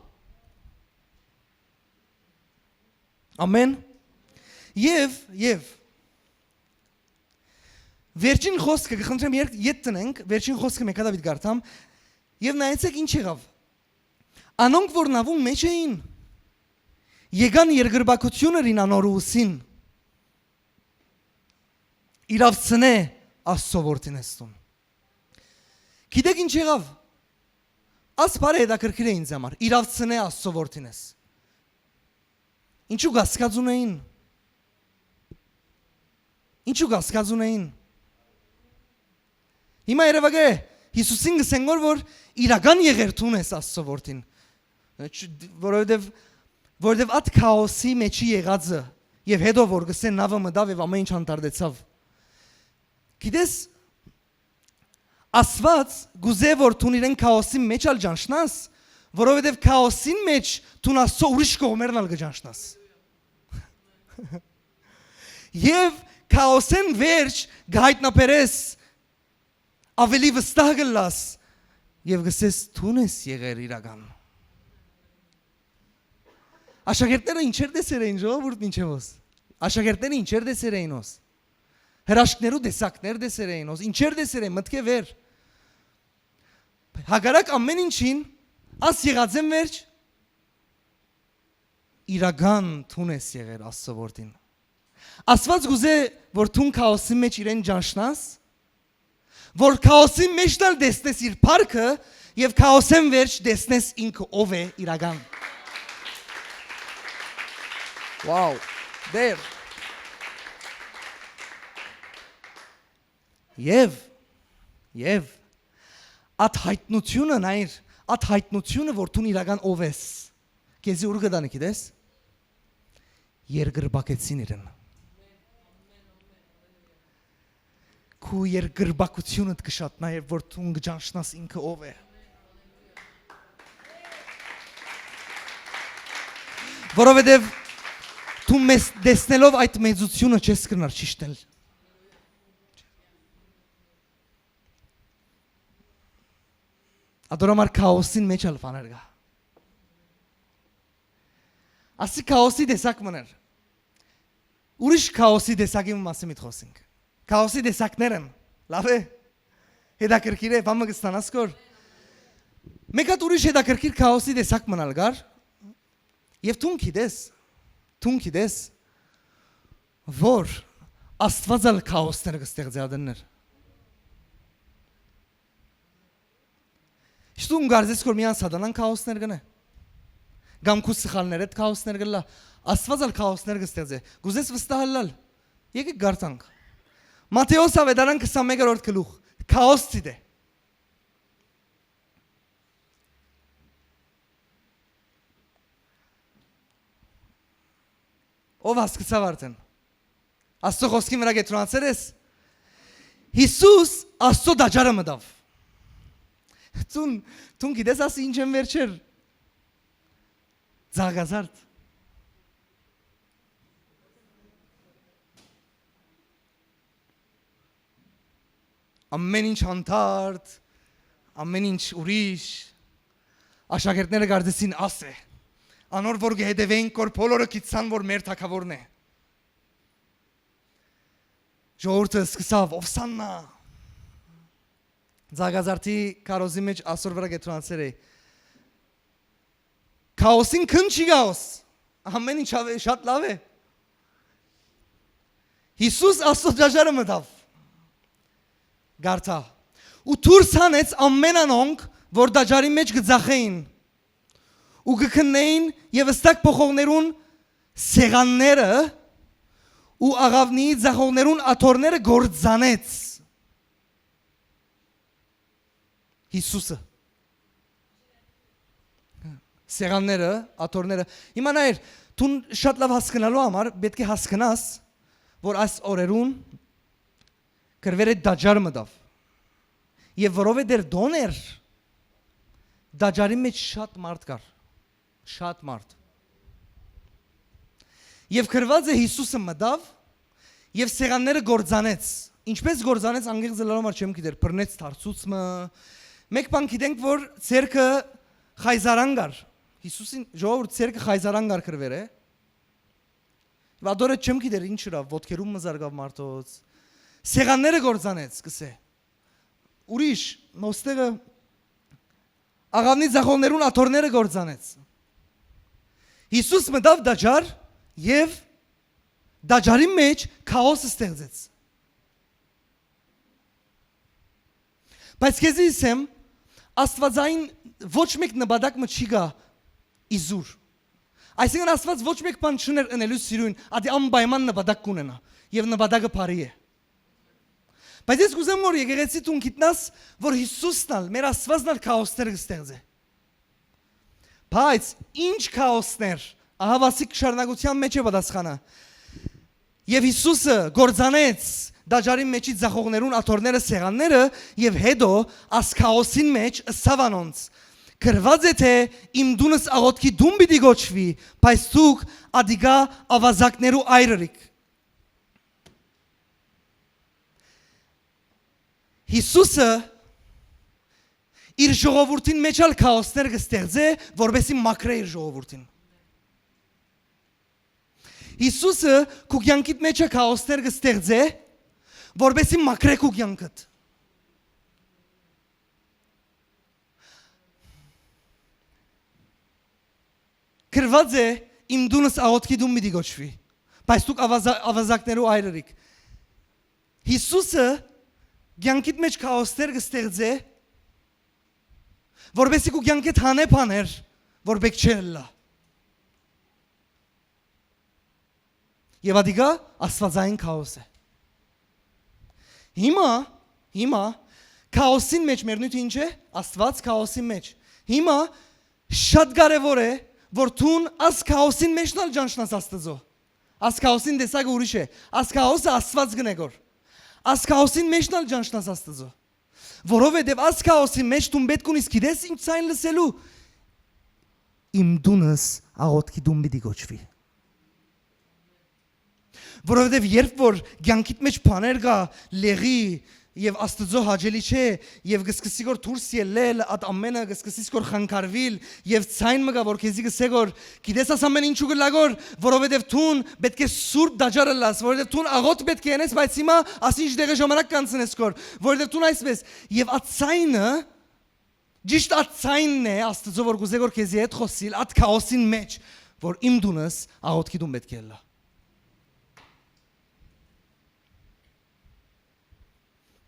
Ամեն։ Եւ, եւ վերջին խոսքը, կը խնդրեմ, երբ ետ տնենք, վերջին խոսքը մէկա Դավիթ կարդամ, եւ նայեցեք ինչ եղաւ։ Անոնք, որ նաւուն մէջ էին, եկան երկրպագութիւն ըրին անոր ու ըսին. «Իրաւցնէ Աստծո որդին ես դուն»։ Գիտեք ինչ եղաւ։ Աս բառը հետաքրքիր է ինձ համար։ «Իրաւցնէ Աստծո որդին ես»։ Ինչու կասկած ունէին։ Ինչու կասկած ունէին։ Հիմա երեւակայ է, Յիսուսին կ'ըսեն որ, որ իրական եղեր դուն ես Աստծո որդին։ Չ-, որովհետեւ, որովհետեւ այդ քաոսի մեջի եղածը, եւ հետո որ կ'ըսեն, նաւը մտաւ եւ ամեն ինչ հանդարտեցաւ։ Գիտես, Աստուած կ'ուզէ որ դուն իրեն քաոսին մէջ ալ ճանչնաս, որովհետեւ քաոսին մէջ դուն Աստծո ուրիշ կողմերն ալ կը ճանչնաս։ Եւ քաոսէն վերջ կը յայտնաբերես, ավելի վստահ կ'ըլլաս եւ կ'ըսես. «Դուն ես եղեր իրական»։ Աշակերտները ինչեր տեսեր էին, ժողովուրդ, մինչեւ հոս։ Աշակերտները ինչեր տեսեր էին հոս։ Հրաշքներու տեսակներ տեսեր էին հոս, ինչեր տեսեր էին, մտքէ վեր։ Հակառակ ամեն ինչին, աս եղածէն վերջ, իրական դուն ես եղեր Աստծո որդին։ Աստուած կ'ուզէ որ դուն քաոսի մէջ իրեն ճանչնաս, որ քաոսի մէջ ալ տեսնես իր փառքը եւ քաոսէն վերջ տեսնես ինքը ով է իրական։ Wow, դեր։ Եւ, եւ այդ յայտնությունը, նայիր, այդ յայտնությունը որ դուն իրական ով ես, քեզի ուր կը տանի, գիտես։ Երկրպագեցին իրեն։ Քու երկրպագությունդ կը շատնայ, երբ որ դուն կը ճանչնաս ինքը ով է։ Որովհետեւ դու մեզ տեսնելով այդ մեծությունը չես կրնար ճիշտել։ Ատոր համար քաոսին մէջ ալ բաներ կայ։ Ասի քաոսի տեսակ մըն էր։ Ուրիշ քաոսի տեսակի մը մասին միտ խօսենք։ Քաոսի տեսակներ են։ Լաւ է։ Հետաքրքիր է, բան մը կստանաս քոր։ Մեկ հատ ուրիշ հետաքրքիր քաոսի տեսակ մըն ալ կար։ Եւ դուն գիտես, դուն գիտես, որ Աստուած ալ քաոսներ կը ստեղծէ ատեններ։ Իշտուն կարծես որ միան Սատանան քաոսներ կ'ընէ։ Կամ քու սխալներդ քաոսներ կ'ըլլայ։ Աստուած ալ քաոսներ կը ստեղծէ։ Կ'ուզես վստահ ըլլալ։ Եկեք կարդանք։ Մատթէոս Աւետարան քսանմէկերորդ գլուխ։ Քաոս դիտէ։ Ով հասկցաւ արդեն։ Աստծո խոսքին վրայ կեդրոնացեր ես։ Յիսուս Աստծո տաճարը մտաւ։ Դուն, դուն գիտես ասի ինչ են վերջեր։ Ձաղկազարդ։ Ամեն ինչ հանդարտ, ամեն ինչ ուրիշ։ Աշակերտները կարծեցին՝ «Աս է»։ Անոր որ կը հետեւէինք, որ բոլորը գիտցան որ մեր թագաւորն է։ Ժողովուրդը սկսաւ՝ «Ովսաննա»։ Ձագազարդի քարոզի մէջ ասոր վրայ կեդրոնացեր է։ Քաոսին քնչ չի քաոս։ Ամեն ինչ ավ-, շատ լաւ է։ Յիսուս Աստծո ճաճարը մտաւ։ Գարթա։ Ու դուրս հանեց ամեն անոնք, որ տաճարի մէջ կը ծախէին ու կը քննէին, եւ ստակ փոխողներուն սեղանները ու աղաւնի ծախողներուն աթոռները կործանեց Յիսուսը։ Սեղանները, աթոռները։ Հիմա նայեր, դուն շատ լաւ հասկնալու համար պէտք է հասկնաս, որ այս օրերուն կրուեր է տաճարը մտաւ։ Եւ որովհետեւ տոն էր, տաճարի մէջ շատ մարդ կար։ Շատ մարդ։ Եւ գրուած է՝ Յիսուսը մտաւ եւ սեղանները կործանեց։ Ինչպես կործանեց, անկեղծ ըլլալու համար չեմ գիտեր, բռնեց թարցուց մը։ Մէկ բան գիտենք, որ ձեռքը խայզարան կար։ Յիսուսին, ժողովուրդ, ձեռքը խայզարան կար, գրուեր է։ Ատորը չեմ գիտեր ինչ ըրաւ, ոտքերուն մը զարկաւ մարդոց։ Սեղանները կործանեց, կսե։ Ուրիշ, նոստեղը աղաւնի ծախողներուն աթոռները կործանեց։ Յիսուս մտաւ տաճար եւ տաճարի մէջ քաոս ստեղծեց։ Բայց քեզի ըսեմ, Աստուածային ոչ մէկ նպատակ մը չի գայ իզուր։ Այսինքն, Աստուած ոչ մէկ բան չուներ ընելու սիրուն, ատի անպայման նպատակ կունենայ, եւ նպատակը բարի է։ Բայց ես կ'ուզեմ, որ եկեղեցի դուն գիտնաս, որ Յիսուսն ալ, մեր Աստուածն ալ քաոսներ կը ստեղծէ։ Բայց ինչ քաոսներ, ահա վասիկ շարունակութեան մէջ է պատասխանը։ Եւ Յիսուսը կործանեց տաճարին մէջի ծախողներուն աթոռները, սեղանները, եւ հետո աս քաոսին մէջ ըսաւ անոնց. «Գրուած է թէ՝ "Իմ տունս աղօթքի տուն պիտի կոչուի", բայց դուք ատիկա աւազակներու այր ըրիք»»։ Յիսուսը իր ժողովուրդին մէջ ալ քաոսներ կը ստեղծէ, որպեսզի մաքրէ իր ժողովուրդին։ Յիսուսը քու կեանքիդ մէջը քաոսներ կը ստեղծէ, որպեսզի մաքրէ քու կեանքդ։ Գրուած է. «Իմ տունս աղօթքի տուն պիտի կոչուի, բայց դուք աւազա-, աւազակներու այր ըրիք»։ Յիսուսը կեանքիդ մէջ քաոսներ կը ստեղծէ, որպեսզի քու կեանքիդ հանէ բաներ, որ պէտք չէ ըլլայ։ Եւ ատիկա աստուածային քաոս է։ Հիմա, հիմա քաոսին մէջ մեր նիւթը ինչ է։ Աստուած քաոսին մէջ։ Հիմա շատ կարեւոր է, որ դուն աս քաոսին մէջն ալ ճանչնաս Աստուծոյ։ Աս քաոսին տեսակը ուրիշ է։ Աս քաոսը Աստուած կնեգոր։ Աս քաոսին մէջն ալ ճանչնաս Աստուծոյ։ Որովհետեւ աս քաոսին մէջ դուն պէտք ունիս, գիտես, ինչ ձայն լսելու։ «Իմ տունս աղօթքի տուն պիտի կոչուի»։ Որովհետեւ երբ որ կեանքիդ մէջ բաներ կայ, լեղի, եւ Աստուծոյ հաճելի չէ, եւ կը սկսի գոր դուրս ելլել, այդ ամենը կը սկսի գոր խանգարուիլ, եւ ձայն մը կայ, որ քեզի կ'ըսէ գոր, գիտես, աս ամեն ինչու կը լա գոր, որովհետեւ դուն պէտք է սուրբ տաճար ըլլաս, որովհետեւ դուն աղօթք պէտք է ընես, բայց հիմա ասինչ դեղէ ժամանակ կանցնես գոր, որովհետեւ դուն այսպես, եւ այդ ձայնը, ճիշդ այդ ձայնն է Աստուծոյ, որ կ'ուզէ գոր քեզի հետ խօսիլ, այդ քաոսին մէջ, որ «Իմ տունս աղօթքի տուն պէտք է ըլլայ»։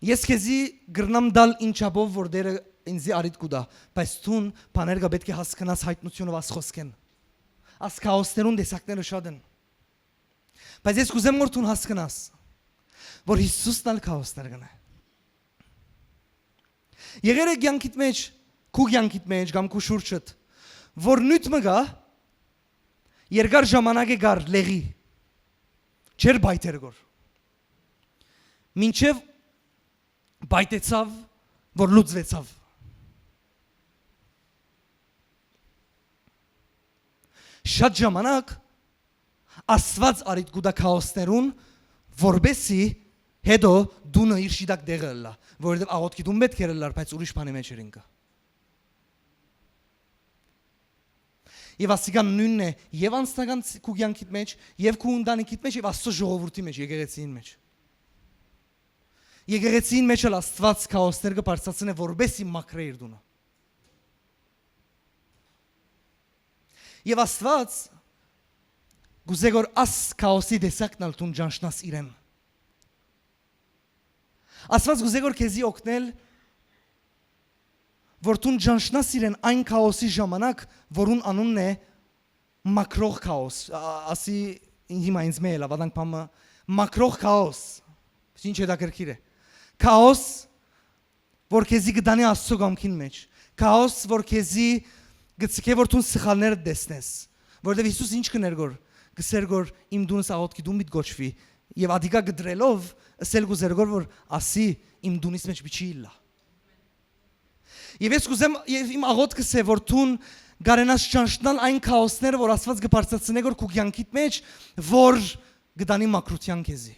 Ես քեզի կրնամ տալ ինչապով որ Տէրը ինծի առիթ կու տայ, բայց դուն բաներ կայ պէտք է հասկնաս յայտնութիւնով, աս խօսքէն։ Աս քաոսներուն տեսակները շատ են։ Բայց ես կ'ուզեմ որ դուն հասկնաս, որ Յիսուսն ալ քաոսներ կ'ընէ։ Եղեր է կեանքիդ մէջ, քու կեանքիդ մէջ կամ քու շուրջդ, որ նիւթ մը կայ, երկար ժամանակ է կար լեղի, չէր պայթեր գոր, մինչեւ պայթեցաւ, որ լուծուեցաւ։ Շատ ժամանակ Աստուած առիթ կու տայ քաոսներուն, որպեսզի Հետո տունը իր շիտակ տեղը ըլլայ, որովհետեւ աղօթքի տուն պէտք էր ըլլար, բայց ուրիշ բանի մէջ էր ինքը։ Եւ ասիկա նոյնն է եւ անձնական ց-, քու կեանքիդ մէջ, եւ քու ընտանիքիդ մէջ, եւ Աստուծոյ ժողովուրդի մէջ, եկեղեցին մէջ։ Եկեղեցին մէջ ալ Աստուած քաոսներ կը բարձրացնէ, որպէս զի մաքրէ իր տունը։ Եւ Աստուած կ'ուզէ որ աս քաոսի տեսակն ալ դուն ճանչնաս իրեն։ Աստուած կ'ուզէ որ քեզի օգնել, որ դուն ճանչնաս իրեն այն քաոսի ժամանակ, որուն անունն է մաքրող քաոս։ Ա-, ասի հիմա ինձ մէ ելաւ, ադանք բամը, մաքրող քաոս։ Ինչ հետաքրքիր է։ Քաոս, որ քեզի կը տանի Աստուծոյ կամքին մէջ։ Քաոս, որ քեզի կը ցկէ որ դուն սխալներդ տեսնես։ Որովհետեւ Յիսուս ինչ կ'ընէր գոր, կ'ըսէր գոր իմ տունս աղօթքի տուն պիտի կոչուի, եւ ադիկա կտրելով, ըսել կ'ուզէր գոր որ ասի իմ տունիս մէջ պիչի ըլլայ։ Եւ ես կ'ուզեմ, եւ իմ աղօթքս է որ դուն կարենաս ճանչնալ այն քաոսները, որ Աստուած կը բարձրացնէ գոր քու կեանքիդ մէջ, որ կը տանի մաքրութեան քեզի։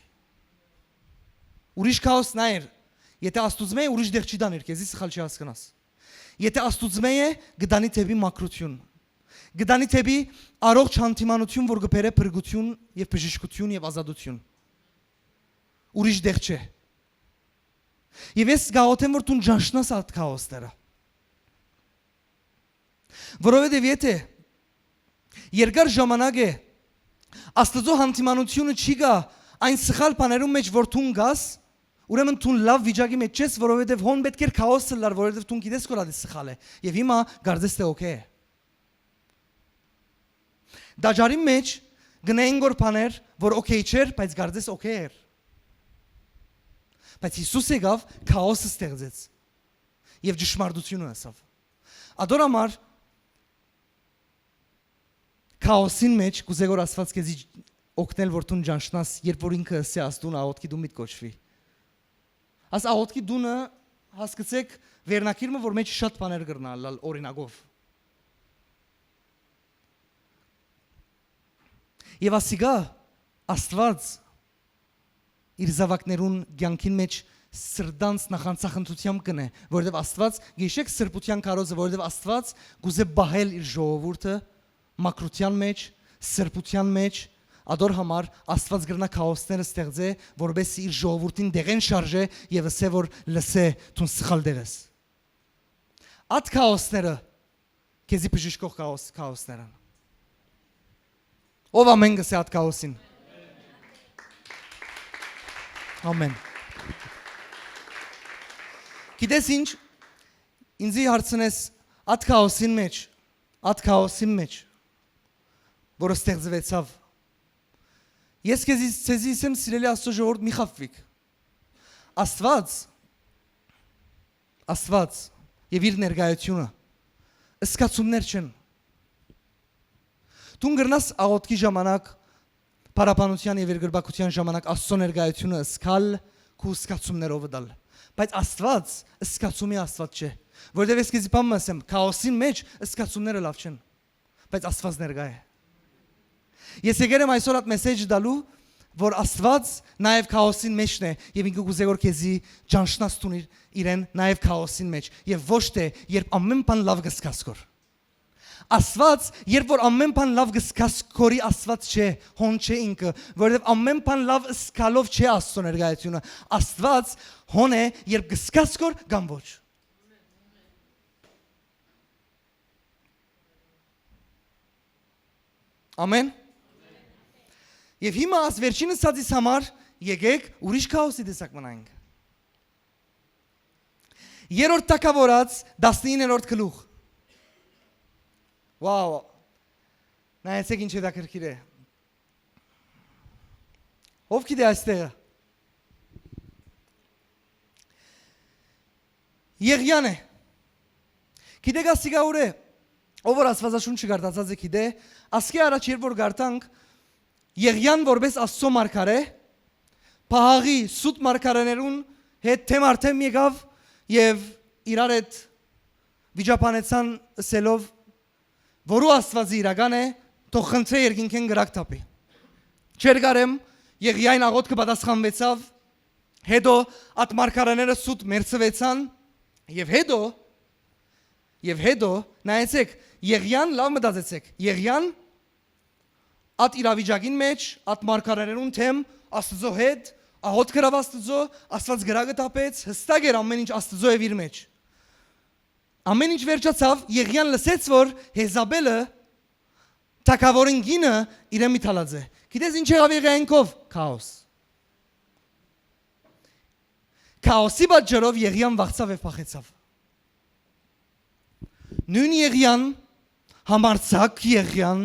Ուրիշ քաոս նայեր, եթե Աստուծմէ է, ուրիշ տեղ չի տանիր քեզի, սխալ չի հասկնաս։ Եթե Աստուծմէ է, կը տանի դէպի մաքրութիւն։ Կը տանի դէպի առողջ հանդիմանութիւն, որ կը բերէ փրկութիւն եւ բժշկութիւն եւ ազատութիւն։ Ուրիշ տեղ չէ։ Եւ ես կ'աղօթեմ որ դուն ճանչնաս այդ քաոսները։ Որովհետեւ եթե երկար ժամանակ է Աստուծոյ հանդիմանութիւնը չի գայ այն սխալ բաներուն մէջ որ դուն կ'աս, ուրեմն դուն լաւ վիճակի մէջ չես, որովհետեւ հոն պէտք էր քաոս ըլլար, որովհետեւ դուն գիտես որ ատի սխալ է, եւ հիմա կարծես թէ օքէյ է։ Տաճարին մէջ կ'ընէին գոր բաներ, որ օքէյ չէր, բայց կարծես օքէյ էր։ Բայց Յիսուս եկաւ, քաոսը ստեղծեց եւ ճշմարտութիւնը ըսաւ։ Ադոր համար քաոսին մէջ կ'ուզէ որ Աստուած քեզի օգնել որ դուն ճանչնաս, երբ որ ինքը ըսէ՝ «Աս տուն աղօթքի տուն պիտի կոչուի»։ Աս աղօթքի տունը, հասկցէք, վերնագիր մը որ մէջ շատ բաներ կրնան ըլլալ օրինակով։ Եւ ասիկա Աստուած իր զաւակներուն կեանքին մէջ սրտանց նախանձախնդրութեամբ կ'ընէ, որովհետեւ Աստուած, գիշեք սրբութեան քարոզը, որովհետեւ Աստուած կ'ուզէ պահել իր ժողովուրդը մաքրութեան մէջ, սրբութեան մէջ, ադոր համար Աստուած կրնայ քաոսները ստեղծէ, որպէս զի իր ժողովուրդին դեղեն շարժէ եւ ըսէ որ լսէ, դուն սխալ տեղ ես։ Այդ քաոսները քեզի բժշկող քաոս-, քաոսներ են։ Ով ամէն կ'ըսէ այդ քաոսին։ Ամէն։ Գիտես ինչ, ինձի հարցնես, այդ քաոսին մէջ, այդ քաոսին մէջ, որը ստեղծուեցաւ, ես քեզի, քեզի ասեմ, սիրելի Աստուծոյ ժողովուրդ, մի խաբուիք։ Աստուած, Աստուած եւ իր ներկայությունը զգացումներ չեն։ Դուն կրնաս աղօթքի ժամանակ, փառաբանութեան եւ երկրպագութեան ժամանակ Աստուծոյ ներկայությունը զգալ, քու զգացումներովդ ալ։ Բայց Աստուած զգացումի Աստուած չէ, որովհետեւ ես քեզի բան մը ասեմ, քաոսին մէջ զգացումները լաւ չեն, բայց Աստուած ներկայ է։ Ես եկեր եմ այսօր այդ մեսեջը տալու, որ Աստուած նաեւ քաոսին մէջն է եւ ինքը կ'ուզէ որ քեզի ճանչնաս տուն իր, իրեն նաեւ քաոսին մէջ, եւ ոչ թէ երբ ամէն բան լաւ կ'զգաս գոր։ Աստուած, երբ որ ամէն բան լաւ կ'զգաս գորի, Աստուած չէ, հոն չէ ինքը, որովհետեւ ամէն բան լաւ զգալով չէ Աստուծոյ ներկայությունը։ Աստուած հոն է, երբ կ'զգաս գոր կամ ոչ։ Ամէն։ Եւ հիմա աս վերջին ըսածիս համար եկեք ուրիշ քաոսի տեսակ մնանք։ Երրորդ Թագաւորաց, տասնիններորդ գլուխ։ Wow։ Նայեցեք ինչ հետաքրքիր է։ Ո՞վ գիտէ այստեղը։ Եղիան է։ Գիտեք ասիկա ուր է։ Ով որ Աստուածաշունչը կարդացած է, գիտէ, ասկէ առաջ երբ որ կարդանք, Եղիան որպես Աստուծոյ մարգարէ, Բաղի սուտ մարգարեներուն հետ թեմ արդեմ եկաւ եւ իրար հետ վիճաբանեցան ըսելով, որու Աստուածը իրական է, թող խնդրէ երկինքէն կրակ թափի։ Չէր կարեմ, Եղիային աղօթքը պատասխանուեցաւ, Հետո ատ մարգարեները սուտ մեռցուեցան, եւ հետո, եւ հետո, նայեցէք, Եղիան, լաւ մտածեցէք, Եղիան ատ իրավիճակին մէջ, ատ մարգարեներուն դէմ, Աստուծոյ հետ, աղօթք ըրաւ Աստուծոյ, Աստուած կրակը թափեց, յստակ էր ամէն ինչ Աստուծոյ եւ իր մէջ։ Ամէն ինչ վերջացաւ, Եղիան լսեց, որ Յեզաբէլը, թագաւորին կինը, իրեն միտալած է։ Գիտես ինչ եղաւ Եղիային քով։ Քաոս։ Քաոսի պատճառով Եղիան վախցաւ եւ փախեցաւ։ Նոյն Եղիան, համարձակ Եղիան,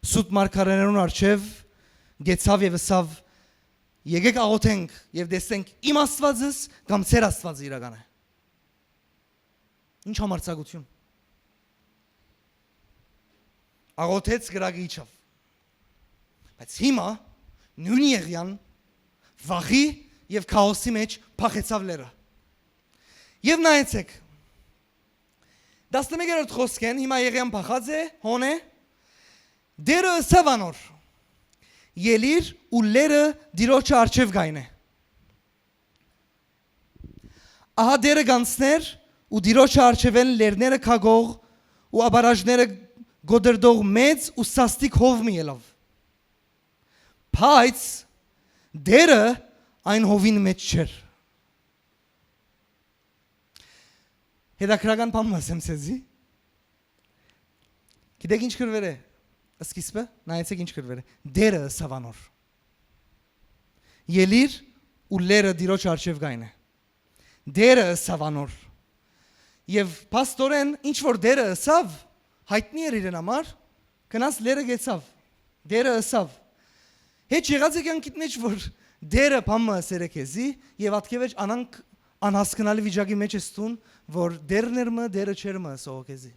սուտ մարգարեներուն առջեւ կեցաւ եւ ըսաւ. «Եկեք աղօթենք եւ տեսնենք իմ Աստուածս կամ ձեր Աստուածը իրական է»։ Ինչ համարձակութիւն։ Աղօթեց, կրակը իջաւ։ Բայց հիմա նոյն Եղիան վախի եւ քաոսի մէջ փախեցաւ լեռը։ Եւ նայեցէք, տասնմեկերորդ խօսքէն, հիմա Եղիան փախած է, հոն է, Տէրը ըսաւ անոր. «Ելիր ու լեռը Տիրոջը առջեւ կայնէ»։ Ահա Տէրը կանցներ ու Տիրոջը առջեւէն լեռները քակող ու աբարաժները կոտրտող մեծ ու սաստիկ հով մը ելաւ։ Բայց Տէրը այն հովին մէջ չէր։ Հետաքրական բան մը ասեմ ձեզի։ Գիտեք ինչ կրուեր է սկիզբը։ Նայեցեք ինչ կրուեր է։ Տէրը ըսաւ անոր. «Ելիր ու լեռը Տիրոջ առջեւ կայնէ»։ Տէրը ըսաւ անոր։ Եւ փաստորեն, ինչ որ Տէրը ըսաւ, յայտնի էր իրեն համար, գնաց լեռը կեցաւ։ Տէրը ըսաւ։ Հեչ եղած է կյանքիդ մէջ, որ Տէրը բան մը ըսեր է քեզի, եւ ատկեւեջ անանկ անհասկնալի վիճակի մէջ ես դուն, որ Տէրն էր մը, Տէրը չէր մը ըսող քեզի։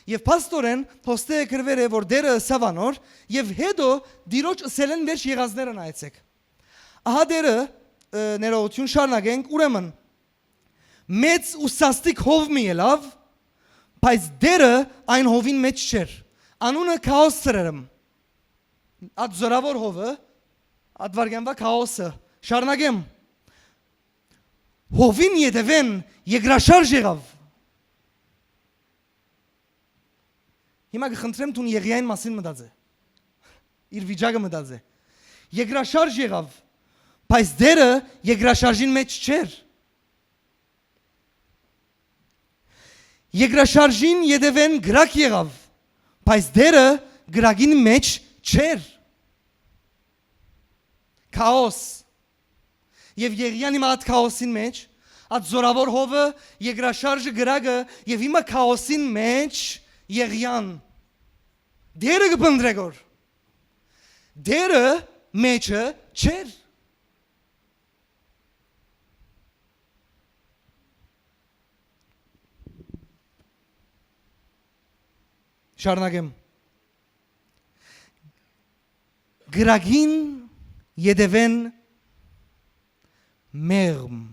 Եւ փաստորեն, փոստերը կրուեր է, որ Տէրը ըսաւ անոր, եւ հետո Տիրոջ ըսելէն վերջ եղածները նայեցեք։ Ահա Տէրը, ը, ներողություն, շարունակենք, ուրեմն, մեծ ու սաստիկ հով մը ելաւ, բայց Տէրը այն հովին մէջ չէր։ Անունը Քաոս ցրերմ։ Ատ զորաւոր հովը, ատ վարգանվա Քաոսը։ Շարունակեմ։ Հովին ետեւէն երկրաշարժ եղաւ։ Հիմա կը խնդրեմ, դուն Եղիային մասին մտածե։ Իր վիճակը մտածե։ Երկրաշարժ եղաւ, բայց Տէրը երկրաշարժին մէջ չէր։ Երկրաշարժին ետեւէն կրակ եղաւ, բայց Տէրը կրակին մէջ չէր։ Քաոս։ Եւ Եղիան հիմա ատ քաոսին մէջ, ատ զորաւոր հովը, երկրաշարժը, կրակը, եւ հիմա քաոսին մէջ Եղիան։ Տէրը կը փնտռէ գոր։ Տէրը մէջը չէր։ Շարունակեմ։ Կրակին ետեւէն մեղմ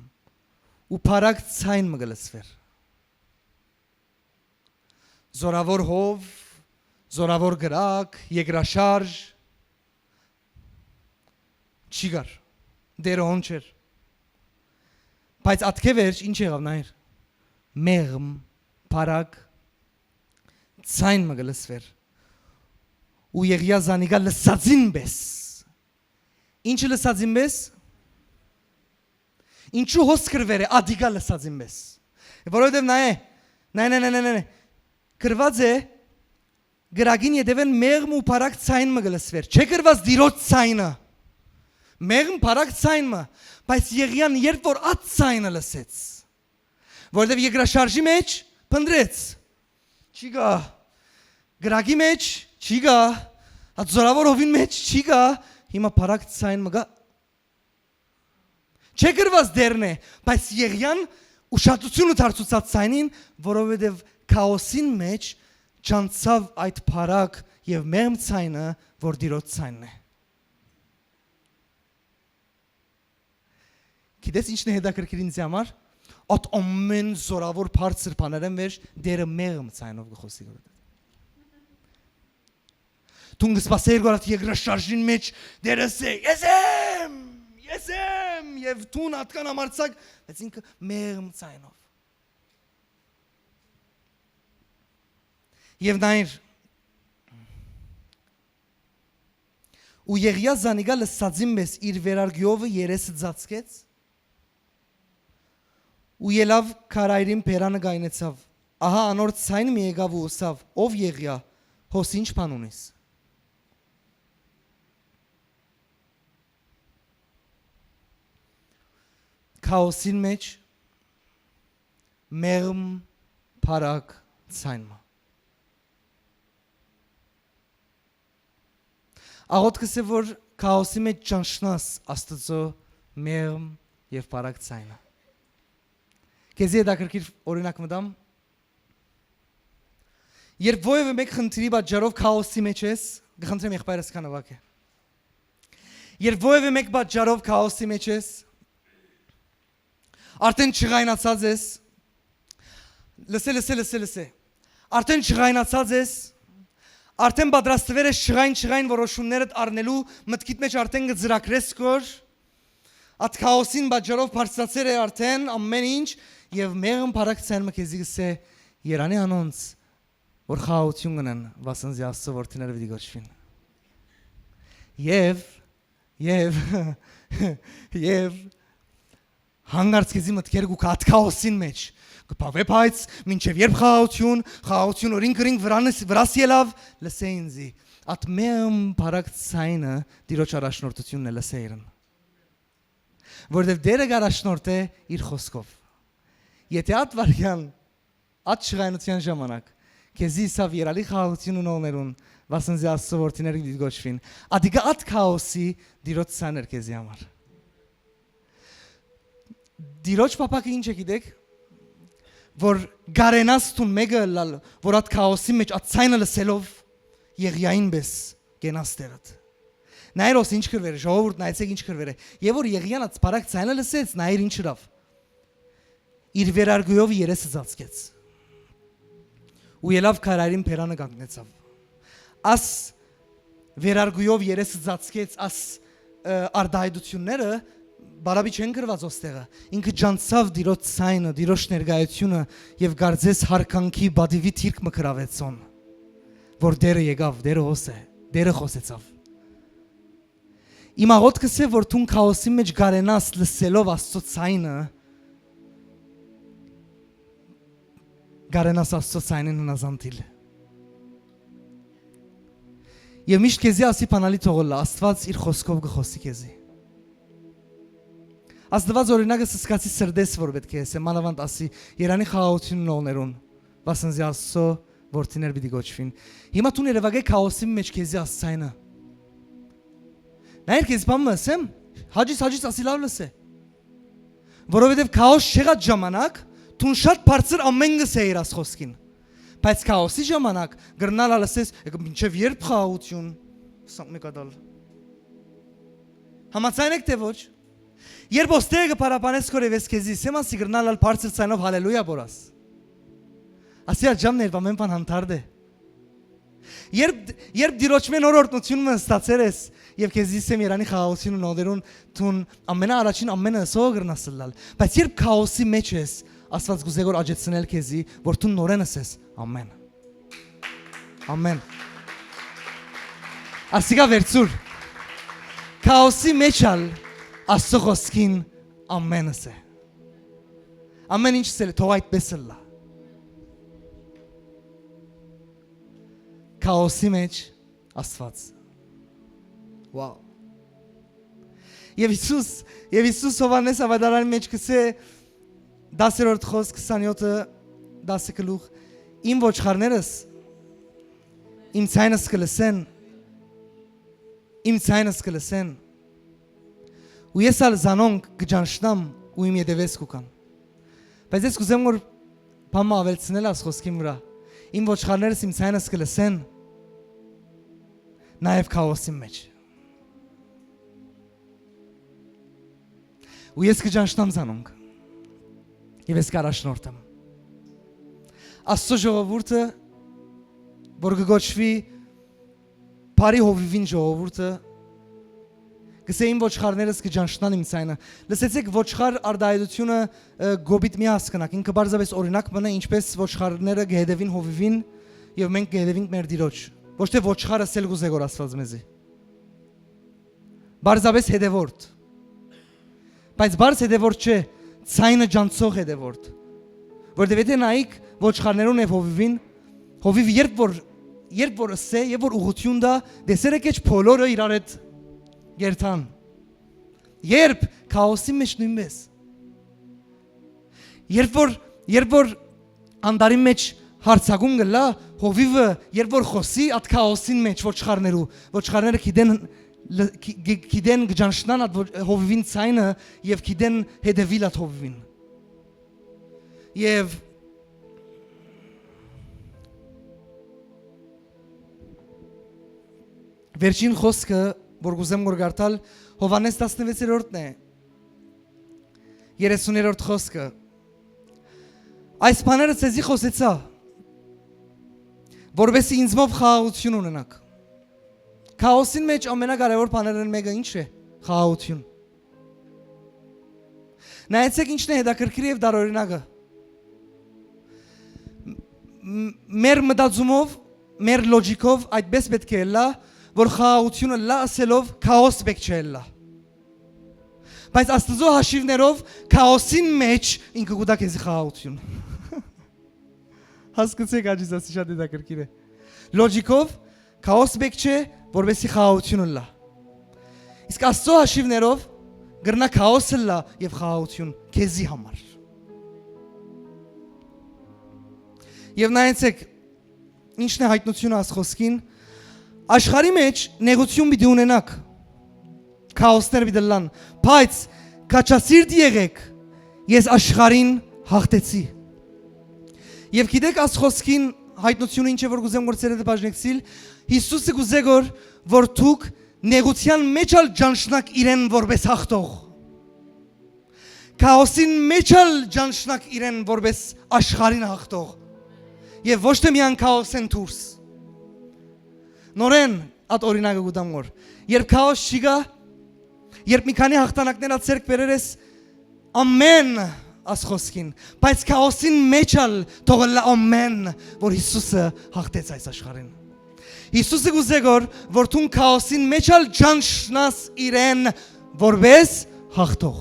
ու բարակ ձայն մը կը լսուէր։ Զորաւոր հով, զորաւոր կրակ, երկրաշարժ, չի գար։ Տէրը հոն չէր։ Բայց ատկեւերջ ինչ եղաւ, նայր։ Մեղմ, բարակ, ձայն մը կը լսուէր։ Ու Եղիա զանիկա լսածին պէս։ Ինչը լսածին պէս։ Ինչու հոս կրուեր է, ադիկա լսածին պէս։ Որովհետև նայ է, նայ, նայ, նայ, նայ, նայ, կրված է, կրակին ետևեն մեղմ ու բարակ ձայն մը կը լսվեր։ Չէ կրված Տիրոջ ձայնը։ Մեղմ բարակ ձայն մը, բայց Եղիան երբ որ այդ ձայնը լսեց, որովհետև երկրաշարժի մեջ փնտրեց, չի գա, կրակի մեջ չի գա, այդ զորավոր հովին մեջ չի գա, հիմա բարակ ձայն մը գա, չէ կրված դերն է, բայց Եղիան ուշադրությունը դարձուցած ձայնին, որովհետև քաոսին մեջ ճանցցավ այդ բարակ և մեղմ ձայնը, որ Տիրոջ ձայնն է։ Գիտես ինչն է հետաքրքիր ինձի համար։ Այդ ամեն զորավոր բարձր բաներեն վեր Տերը մեղմ ձայնով կը խոսի գորդ։ Դուն կը սպասեիր գորդ երկրաշարժին մեջ Տերը սե, «Ես եմ»։ եւ դուն ատկան համարձակ, բայց ինքը մեղմ ձայնով։ Եւ նայր, ու Եղիա զանիկա լսածին պէս իր վերարկուովը երեսը ծածկեց, ու ելաւ քարայրին բերանը կայնեցաւ։ Ահա անոր ձայն մը եկաւ ու ըսաւ. «Ով Եղիա, հոս ի՞նչ բան ունիս»։ Քաոսին մէջ մեղմ բարակ ձայն մը։ Աղոթքս է, որ քաոսի մէջ ճանչնաս Աստուծոյ մեղմ եւ բարակ ձայնը։ Քեզի հետաքրքիր օրինակ մտամ։ Երբ որևէ մէկ խնդրի պատճառով քաոսի մէջ ես, կը խնդրեմ եղբայրս քան նուագ է։ Երբ որևէ մէկ պատճառով քաոսի մէջ ես, արդեն չղայնացած ես, լսե, լսե, լսե, լսե, արդեն չղայնացած ես, արդեն պատրաստվել ես չղայն-չղայն որոշումներդ առնելու, մտքիդ մէջ արդեն կը ծրագրես կոր, այդ քաոսին պատճառով բարձրացեր է արդեն ամեն ինչ, եւ մեղմ բարակ ձայնը քեզի կ'ըսէ. «Երանի անոնց, որ խաղաղութիւն կ'ընեն, վասն զի Աստծո որդիները պիտի կոչուին»։ Եւ, եւ, եւ հանկարծ քեզի մտքեր կու գայ քաոսին մէջ։ Կը բաւէ, բայց մինչեւ երբ խաղաղութիւն, խաղաղութիւն օրին կրին վրանս, վրաս ելաւ, լսէ ինձի, այդ մեղմ բարակ ձայնը Տիրոջ առաջնորդութիւնն է, լսէ իրեն։ Որտեւ Տէրը կ'առաջնորդէ իր խօսքով։ Եթե այդ վարքեան, այդ չղայնութեան ժամանակ, քեզի ըսաւ. «Երանի խաղաղութիւն ունողներուն, վասն զի Աստծո որդիները պիտի կոչուին»։ Ատիկա այդ քաոսի Տիրոջ ձայնը էր քեզի համար։ Տիրոջ փափաքը ի՞նչ է, գիտեք, որ կարենաս դուն մէկը ըլլալ, որ այդ քաոսի մէջ այդ ձայնը լսելով Եղիային պէս կենաս տեղդ։ Նայր, հոս ինչ կ'ըրի, ժողովուրդ, նայեցէք ինչ կ'ըրի։ Եւ որ Եղիան այդ բարակ ձայնը լսեց, նայր ինչ ըրաւ։ Իր վերարկուովը երեսը ծածկեց։ Ու ելաւ քարայրին բերանը կանգնեցաւ։ Աս վերարկուով երեսը ծածկեց, աս, ը, արտահայտությունները բարապի չեն գրուած ոստեղը։ Ինքը ճանչցաւ Տիրոջ ձայնը, Տիրոջ ներկայութիւնը եւ կարծես յարգանքի պատիւի դիրք մը գրաւեցան, որ Տէրը եկաւ, Տէրը հոս է, Տէրը խօսեցաւ։ Իմ աղոթքս է, որ դուն քաոսի մէջ կարենաս լսելով Աստծո ձայնը, կարենաս Աստծո ձայնին հնազանդիլ։ Եւ միշտ քեզի ասի բանալի թողոլլա, Աստուած իր խօսքով կը խօսի քեզի։ Աստուած օրինակը սսկացի սրտես որ պէտք է եսե, մանաւանդ ասի, Երանի խաղաղութիւն ունողներուն, վասն զի Աստծո որդիներ պիտի կոչուին։ Հիմա դուն երեւակայ քաոսի մէջ քեզի Աստծայնը։ Նայր քեզ բան մը ըսեմ, հաճիս, հաճիս ասի լաւ լսե։ Որովհետեւ քաոս չեղած ժամանակ, դուն շատ բարձր ամեն կ'ըսէ իր Աստուած խօսքին։ Բայց քաոսի ժամանակ կրնալ ալ ըսես, «Եկը մինչեւ երբ խաղաղութիւն»։ Սա մեկ ատալ։ Համաձայն եք, թէ ոչ։ Երբ ոստերը կը փարապանես քոր եւ ես քեզի, սեմ ասի կրնալ ալ բարձր ցայնով հալելույա բորաս։ Ասի ա ջամ ներվա մեն բան հանդարտ է։ Երբ, երբ դիրոջմէն նոր օրհնութիւն մը ստացեր ես, եւ քեզի սեմ Երանի խաղաղութիւն ու նողներուն դուն ամենաառաջին ամենը ըսողը կրնաս ըլլալ, բայց երբ քաոսի մէջ ես, Աստված կուզե որ աճեցնել քեզի, որ դու նորեն ըսես. «Ամեն»։ Ամեն։ Ասիկա վերցուր։ Քաոսի մէջ ալ Աստծո խօսքին ամեն ըսէ։ Ամեն ինչ ըսել է, թող այդպես ըլլա։ Քաոսի մէջ Աստուած։ Wow։ Եւ Յիսուս, եւ Յիսուս Յովհաննէս աւետարանի մէջ կ'ըսէ, դասերորդ խօսք, քսանեօթը, դասը գլուխ. «Իմ ոչխարներս իմ ցայնս կը լսեն, իմ ցայնս կը լսեն, ու ես ալ զանոնք կը ճանչնամ ու իմ ետեւէս կու գան»։ Բայց ես կ'ուզեմ որ բան մը աւելցնել աս խօսքին վրայ. «Իմ ոչխարներս իմ ցայնս կը լսեն, նաեւ քաոսին մէջ։ Ու ես կը ճանչնամ զանոնք, եւ ես կ'առաջնորդեմ»։ Աստծո ժողովուրդը, որ կը կոչուի բարի հովիւին ժողովուրդը, Կսէին, ոչխարներս կը ճանչնան իմ ձայնը։ Լսեցէք, ոչխար արտայայտութիւնը, ը, կոպիտ մի հասկնաք։ Ինքը պարզապէս օրինակ մը է, ինչպէս ոչխարները կը հետեւին հովիւին եւ մենք կը հետեւինք մեր Տիրոջ։ Ոչ թէ ոչխարը սել կուզէ որ Աստուած մեզի։ Պարզապէս հետեւորդ։ Բայց պարզ հետեւորդ չէ, ձայնը ճանչնող հետեւորդ։ Որտեւ եթէ նայիք ոչխարներուն եւ հովիւին, հովիւը երբ որ, երբ որ ըսէ, երբ որ ուղղութիւն տայ, տեսեր եք, էջ բոլորը իրար հետ կերթան։ Երբ քաոսի մէջ նոյնպէս։ Երբ որ, երբ որ անտառի մէջ յարձակում կ'ըլլայ, հովիւը երբ որ խօսի, ատ քաոսին մէջ ոչխարներու, ոչխարները գիտեն, լը-, գի-, գի-, գիտեն, կը ճանչնան ատ ոչ-, հովիւին ձայնը եւ գիտեն հետեւիլ ատ հովիւին։ Եւ վերջին խօսքը, որ կ'ուզեմ որ կարդալ, Յովհաննէս տասնվեցերորդն է, երեսուներորդ խօսքը։ Այս բաները ձեզի խօսեցայ, որպեսզի ինձմով խաղաղութիւն ունենաք։ Քաոսին մէջ ամենակարեւոր բաներէն մէկը ի՞նչ է։ Խաղաղութիւն։ Նայեցէք, ի՞նչն է հետաքրքիր եւ տարօրինակը։ Մ-, մեր մտածումով, մեր լոճիկով այդպէս պէտք է ըլլայ, որ խաղաղութիւնը լա ըսելով քաոս պէտք չէ ըլլայ։ Բայց Աստուծոյ հաշիւներով քաոսին մէջ ինքը կու տայ քեզի խաղաղութիւն։ Հասկացեք, աջի ասի շատ հետաքրքիր է։ Լոճիկով քաոս պէտք չէ, որպեսզի խաղաղութիւն ըլլայ։ Իսկ Աստուծոյ հաշիւներով կրնայ քաոս ըլլայ եւ խաղաղութիւն քեզի համար։ Եւ նայեցեք, ի՞նչն է յայտնութիւնը աս խօսքին. «Աշխարհի մէջ նեղութիւն պիտի ունենաք, քաոսներ պիտի ըլլան, բայց քաջասիրտ եղէք, ես աշխարհին յաղթեցի»։ Եւ գիտեք, աս խօսքին յայտնութիւնը ի՞նչ է, որ կ'ուզեմ որ ձեր հետ բաժնեցնել։ Յիսուսը կ'ուզէ որ, որ դուք նեղութեան մէջ ալ ճանչնաք իրեն որպէս յաղթող։ Քաոսին մէջ ալ ճանչնաք իրեն որպէս աշխարհին յաղթող։ Եւ ոչ թէ միայն քաոսէն դուրս։ Նորէն ատ օրինակը կու տամ որ, երբ քաոս չի գա, երբ մի քանի յաղթանակներ ա ձեռք բերեր ես, ամէն, աս խօսքին, բայց քաոսին մէջ ալ թող ըլլայ ամէն, որ Յիսուսը յաղթեց այս աշխարհին։ Յիսուսը կ'ուզէ որ, որ դուն քաոսին մէջ ալ ճանչնաս իրեն որպէս յաղթող։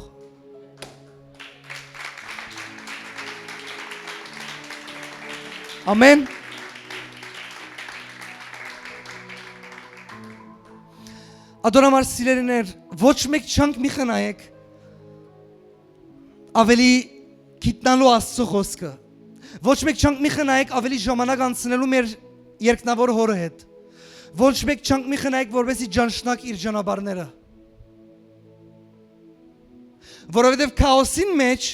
Ամէն։ Ատոր համար, սիրելիներ, ոչ մէկ չանք մի խնայեք ավելի գիտնալու Աստուծոյ խօսքը։ Ոչ մէկ չանք մի խնայեք ավելի ժամանակ անցնելու մեր երկնաւոր Հօրը հետ։ Ոչ մէկ չանք մի խնայեք որպեսզի ճանչնաք իր ճանապարհները։ Որովհետեւ քաոսին մէջ,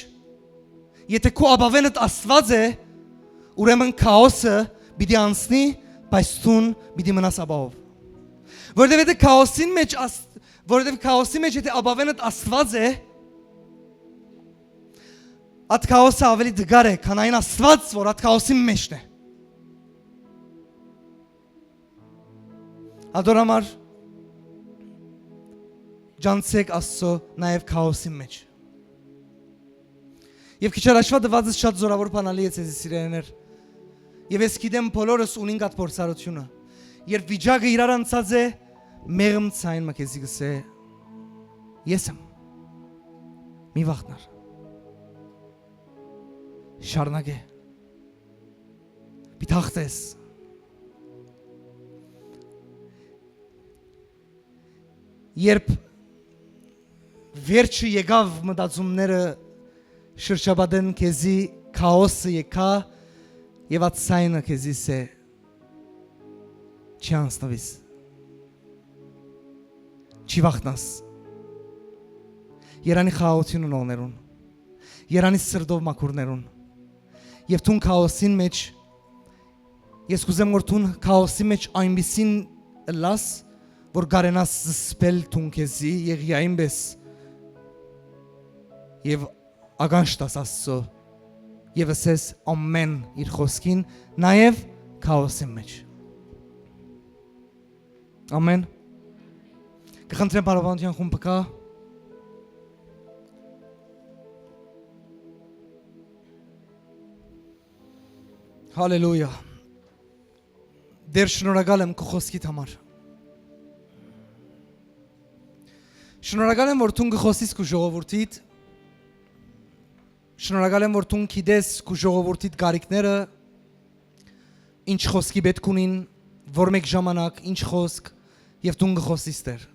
եթէ քու ապաւենդ Աստուած է, ուրեմն քաոսը պիտի անցնի, բայց դուն պիտի մնաս ապահով։ Որովհետեւ եթէ քաոսին մէջ Ast-, որովհետեւ քաոսի մէջ եթէ ապաւենդ Աստուած է, ատ քաոսը ավելի դգար է, քան այն Աստուած, որ ատ քաոսին մէջն է։ Ատոր համար ճանչցէք Աստուծոյ նաեւ քաոսին մէջ։ Եւ քիչ առաջուա տուածս շատ զօրաւոր բան ալի է, ձեզի սիրելիներ։ Եւ ես գիտեմ, բոլորս ունինք այդ փորձառութիւնը։ Երբ վիճակը իրար անցած է, մեղմ ձայն մը քեզի կ'ըսէ. «Ես եմ։ Մի վախնար։ Շարունակէ։ Պիտի հաղթես»։ Երբ վերջը եկաւ, մտածումները շրջապատեն քեզի, քաոսը եկայ, եւ ատ ձայնը քեզի ըսէ. «Չի անցնուիս, չի վախնաս»։ Երանի խաղաղութիւն ունողներուն, երանի սրտով մաքուրներուն, եւ դուն քաոսին մէջ, ես կ'ուզեմ որ դուն քաոսի մէջ այնպիսին ըլլաս, որ կարենաս զսպել դուն քեզի եղիային պէս, եւ ականջ տաս Աստուծոյ, եւ ըսես ամէն իր խօսքին, նաեւ քաոսին մէջ։ Ամէն։ Կը խնդրեմ, բարոյականութեան խումբը գայ։ Հալելույա։ Տէր, շնորհակալ եմ քու խօսքիդ համար։ Շնորհակալ եմ, որ դուն կը խօսիս քու ժողովուրդիդ։ Շնորհակալ եմ, որ դուն գիտես քու ժողովուրդիդ կարիքները, ինչ խօսքի պէտք ունին, որ մէկ ժամանակ, ինչ խօսք, եւ դուն կը խօսիս, Տէր։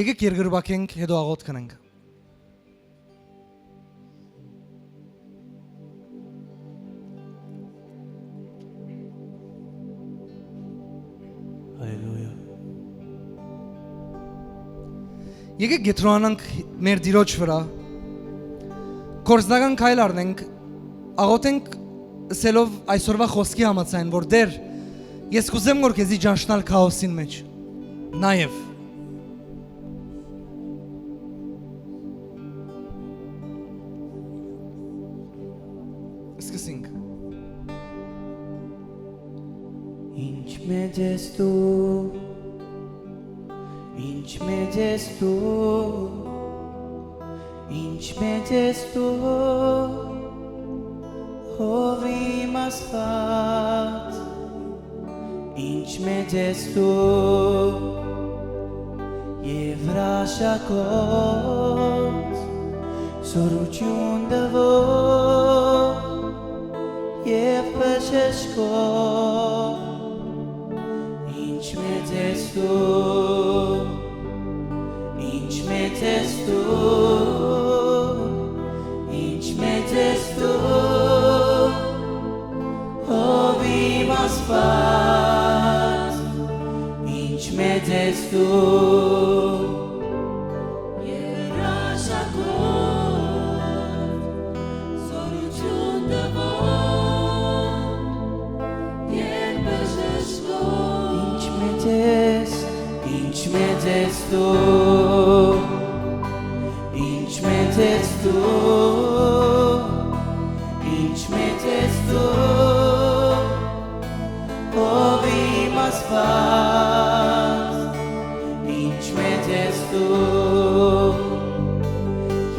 Եկէք երկրպագենք, հետո աղօթք ընենք։ Հալելույա։ Եկէք կեդրոնանանք մեր Տիրոջ վրայ, գործնական քայլ առնենք, աղօթենք ըսելով այսօրվա խօսքի համաձայն, որ Տէր, ես կ'ուզեմ, որ քեզի ճանչնալ քաոսին մէջ, նաեւ։ Սկսենք։ Ինչ մեծ ես դու, ինչ մեծ ես դու, ինչ մեծ ես դու, ով իմ Աստուած, ինչ մեծ ես դու, եւ հրաշագործ, զօրութիւն տուող եւ բժշկող, ինչ մեծ ես դու, ինչ մեծ ես դու, ինչ մեծ ես դու, ով իմ Աստուած, ինչ մեծ ես դու, երաշակորդ, զօրութիւն տուող, եւ բժշկող, ինչ մեծ ես, ինչ մեծ ես դու, ինչ մեծ ես դու, ինչ մեծ ես դու, ով իմ Աստուած, ինչ մեծ ես դու,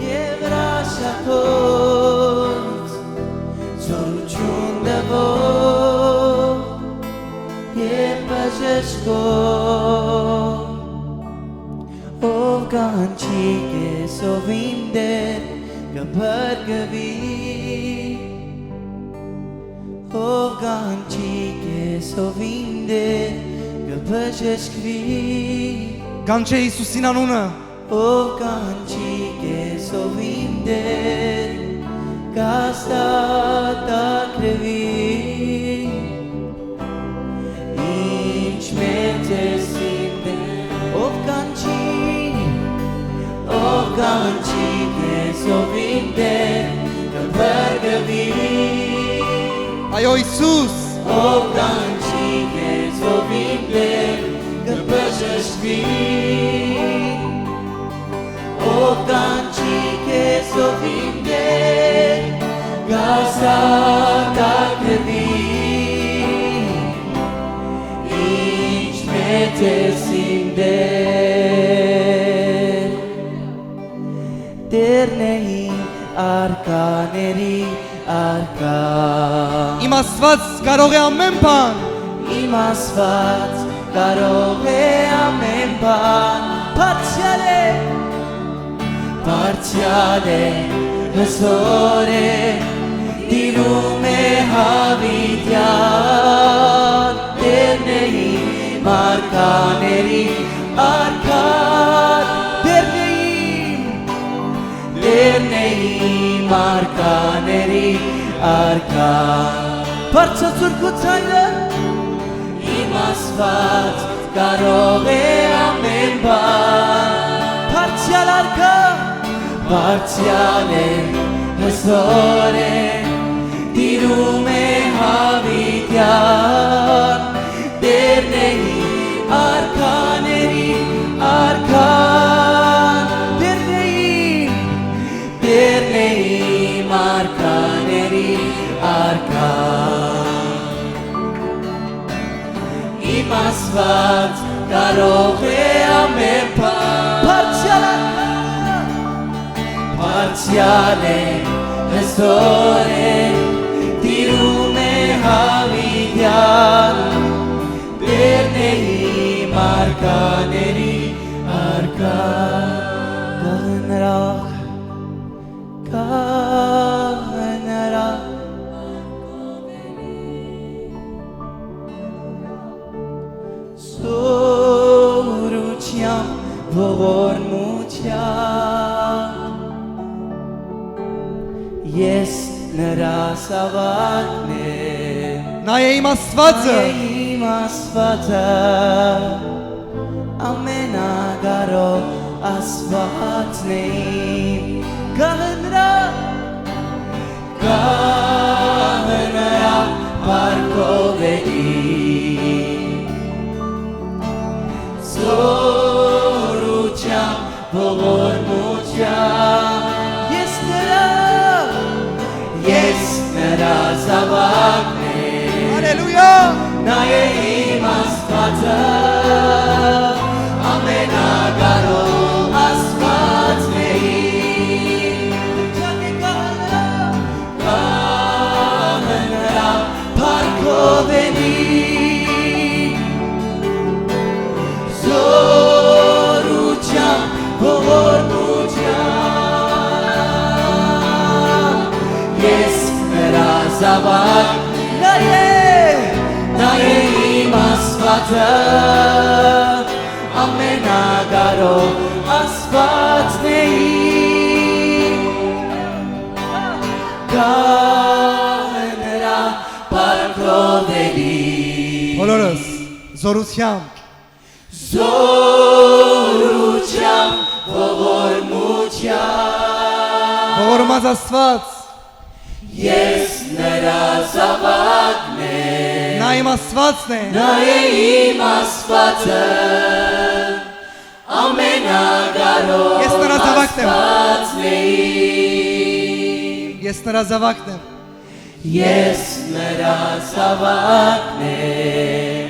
եւ հրաշագործ, զօրութիւն տուող, եւ բժշկող, ով կանչի քեզ, ով իմ Տէր, կը փրկուի, ով կանչի քեզ, ով իմ Տէր, կը բժշկուի։ Կանչէ Յիսուսին անունը։ Ով կանչի քեզ, ով իմ Տէր, կ'աստատագրուի։ Ինչ մեծ ես իմ Տէր, ով կանչի, ով կանչի քեզ, ով իմ Տէր, կը փրկուի։ Այո, Յիսուս։ Ով կանչի քեզ, ով իմ Տէր, կը բժշկուի։ Ով կանչի քեզ, ով իմ Տէր, կ'աստատագրուի։ Ինչ մեծ ես իմ Տէր, Տէրն է իմ արքաների արքա։ Իմ Աստուած կարող է ամեն բան։ Իմ Աստուած կարող է ամեն բան։ Բարձրյալ է, բարձրյալ է, հզօր է, տիրում է յաւիտեան։ Տէրն է իմ արքաների արքան, Տէրն է իմ, Տէրն է իմ արքաների արքան։ Բարձրացուր քու ձայնը։ Իմ Աստուած կարող է ամեն բան։ Բարձրյալ արքա, բարձրյալ է, հզօր է, տիրում է յաւիտեան։ Տէրն է իմ արքաների արքան, Տէրն է իմ, Տէրն է իմ արքաների արքան։ Աստուած կարող է ամէն բան։ Բարձրալա, բարձրալա, հզոր է, տիրում է յաւիտեան, Բերնեի մարգաների արքա։ Կա նրա, կա նրա զօրութեան ողորմութեան։ Ես նրա զաւակն եմ։ Նա է իմ Աստուածը։ Նա է իմ Աստուածը, ամենակարող Աստուածն է իմ։ Գահը նրա, գահը նրա փառքով էլի, զօրութեան, ողորմութեան։ Ես նրա, ես նրա զաւակն եմ։ Հալելույա։ Նա է իմ Աստուածը, ամենակարող Աստուածն է իմ։ Գահը նրա փառքով էլի, զօրութեան, ողորմութեան։ Ես նրա զաւակն եմ։ Նա է, նա է իմ Աստուածը, ամենակարող Աստուածն է իմ։ Գահը նրա փառքով էլի։ Բոլորս զօրութեամբ։ Զօրութեամբ, ողորմութեամբ։ Ողորմած Աստուած։ Ես նրա զաւակն եմ։ Նա իմ Աստուածն է։ Նա է իմ Աստուածը, ամենակարող Ես նրա զաւակն եմ։ Աստուածն է իմ։ Ես նրա զաւակն եմ։ Ես նրա զաւակն եմ,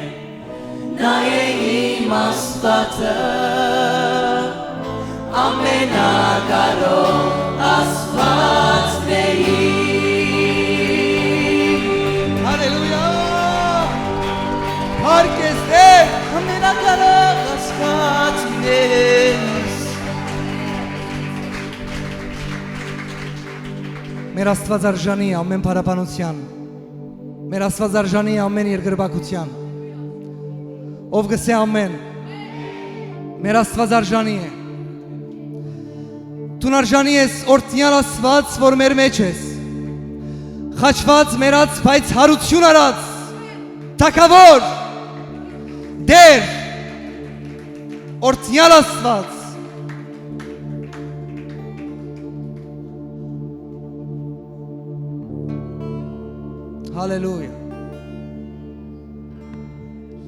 նա է իմ Աստուածը, ամենակարող Աստուածն է իմ։ Հալելույա։ Փառք ես, Տէր։ Ամենակարող Աստուածն ես։ Մեր Աստուած արժանի է ամէն փառաբանութեան։ Մեր Աստուած արժանի է ամէն երկրպագութեան։ Ով կ'ըսէ ամէն։ Մեր Աստուած արժանի է։ Դուն արժանի ես, օրհնեալ Աստուած, որ մեր մէջ ես։ Խաչուած, մեռած, բայց յարութիւն առած, թագաւոր, Տէր, օրհնեալ Աստուած։ Հալելույա։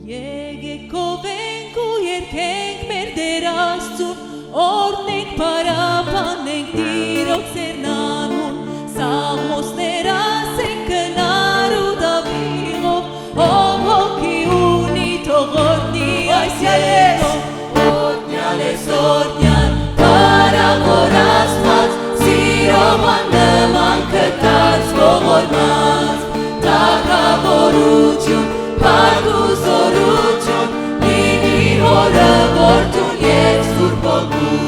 Եկէք, գովենք ու երգենք մեր Տէր Աստծուն, օրհնենք, փառաբանենք Տիրոջ սերն անուն, սաղմոսներ ասենք, քնարու դաւիղով, ով հոգի ունի, թող օրհնի այս երգով։ Օրհնեալ ես, օրհնեալ, փառաւոր Աստուած, սիրով աննման գթած, ողորմած, թագաւորութիւն, փառք ու զօրութիւն, լինի Հօրը, Որդուն եւ Սուրբ Հոգուն։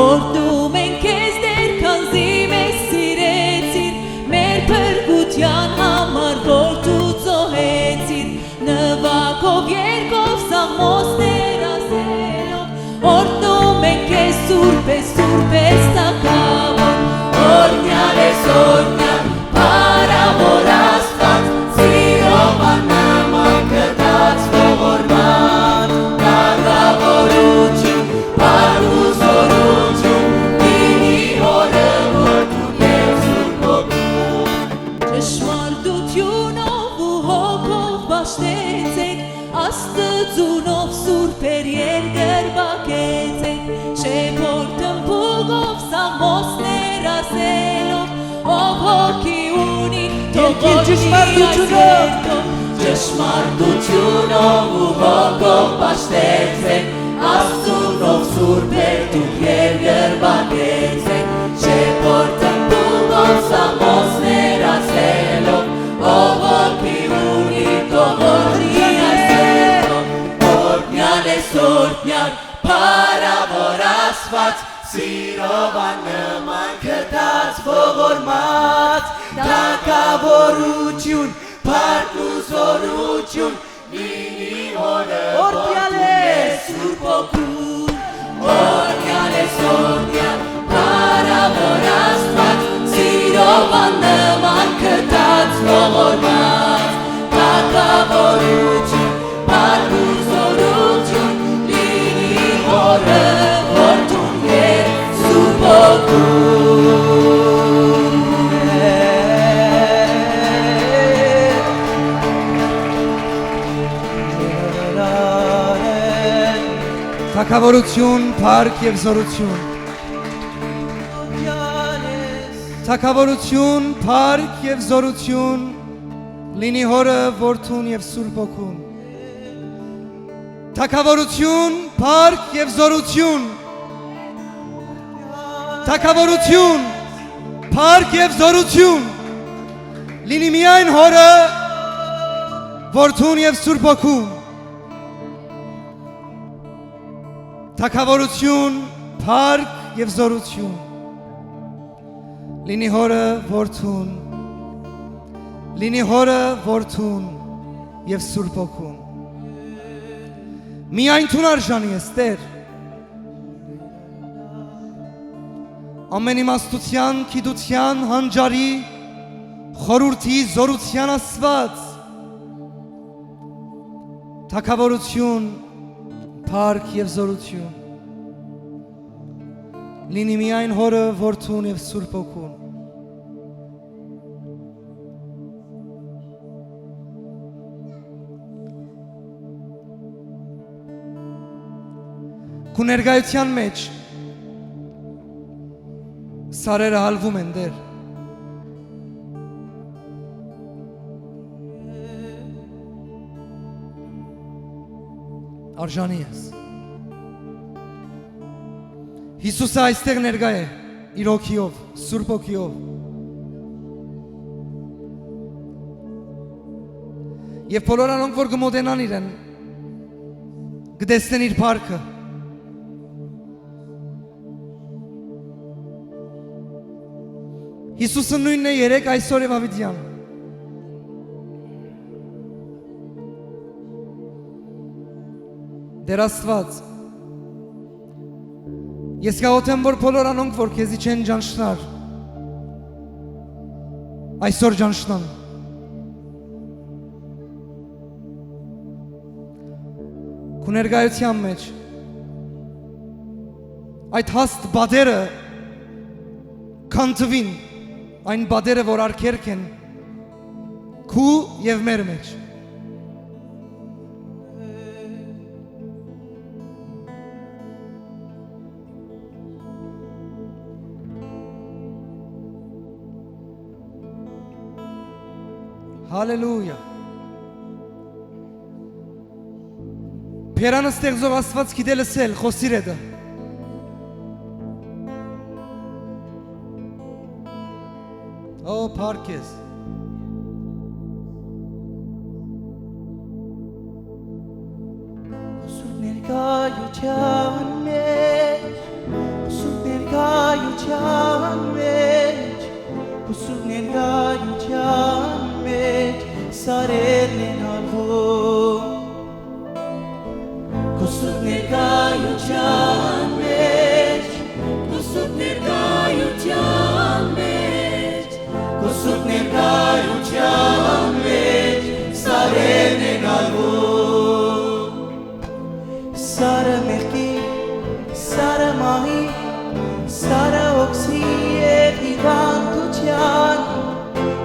Օրհնում ենք քեզ, Տէր, քանզի մեզ սիրեցիր, մեր փրկութեան համար որդուդ զոհեցիր, նուագով, երգով, սաղմոսներ ասելով, օրհնում ենք քեզ, սուրբ ես, սուրբ ես, թագաւոր, օրհնեալ ես, օրհնեալ, փառաւոր Աստուած, սիրով աննման գթած, ողորմած, թագաւորութիւն, փառք ու զօրութիւն, լինի Հօրը, Որդուն եւ Սուրբ Հոգուն։ Ճշմարտութիւնով ու հոգով պաշտեցեք, Աստծունով սուրբեր երկրպագեցեք, շեփոր թմբուկով, սաղմոսներ ասելով, ով հոգի ունի, թող Երկիր օրհնի այս ճշմարտությունով։ Երգով, ճշմարտությունով ու պաշտեցէք, Աստուծոյ սուրբերթով եւ կրպակեցէք, շեփորտն դուքով սամոսներ ասելով, ով հոգի ունի, թող օրհնի այս երթով, օրհնեալ ես, օրհնեալ, փառաւոր Աստուած, սիրով աննման գթած, ողորմած, թագաւորութիւն, փառք ու զօրութիւն, Լինի Հօրը, օրհնեալ Որդուն ես, եւ Սուրբ Հոգուն։ Օրհնեալ ես, օրհնեալ, փառաւոր Աստուած, սիրով աննման գթած, ողորմած, թագաւորութիւն, փառք ու զօրութիւն, լինի Հօրը, Որդուն եւ Սուրբ Հոգուն։ Թագաւորութիւն, փառք եւ զօրութիւն։ Թագաւորութիւն, փառք եւ զօրութիւն լինի Հօրը, Որդուն եւ Սուրբ Հոգուն։ Թագաւորութիւն, փառք եւ զօրութիւն։ Թագաւորութիւն, փառք եւ զօրութիւն լինի միայն Հօրը, Որդուն եւ Սուրբ Հոգուն։ Թագաւորութիւն, փառք եւ զօրութիւն լինի Հօրը, Որդուն, լինի Հօրը, Որդուն եւ Սուրբ Հոգուն։ Միայն դուն արժանի ես, Տէր։ Ամէն իմաստութեան, գիտութեան, հանճարի, խորհուրդի, զօրութեան Աստուած, թագաւորութիւն, փառք եւ զօրութիւն լինի միայն Հօրը, Որդուն եւ Սուրբ Հոգուն։ Քու ներկայութեան մէջ սարերը հալվում են, Տէր։ Արժանի ես։ Յիսուսը այստեղ ներկայ է, իր հոգիով, Սուրբ Հոգիով։ Եւ բոլոր անոնք, որ կը մոտենան իրեն, կը տեսնեն իր փառքը։ Յիսուսը նոյնն է երեկ, այսօր եւ յաւիտեան։ Տէր Աստուած, ես կաղոթեմ, որ բոլոր անոնք, որ քեզի չեն ճանչնար, այսօր ճանչնան։ Քու ներկայութեան մէջ այդ հաստ պատերը քանդուին, այն պատերը, որ արգելք են քու եւ մեր մէջ։ Հալելույա։ Բերանը ստեղծող Աստուած գիտե լսել, խօսիր հետը։ Ո, փառք ես։ Քու սուրբ ներկայութեան մէջ, քու սուրբ ներկայութեան մէջ, քու սուրբ ներկայութեան մէջ սարերն են հալվում։ Քու սուրբ ներկայութեան մէջ, քու սուրբ ներկայութեան մէջ, քու սուրբ ներկայութեան մէջ սարերն են հալվում։ Սարը մեղքի, սարը մահի, սարը հոգսի եւ հիվանդութեան,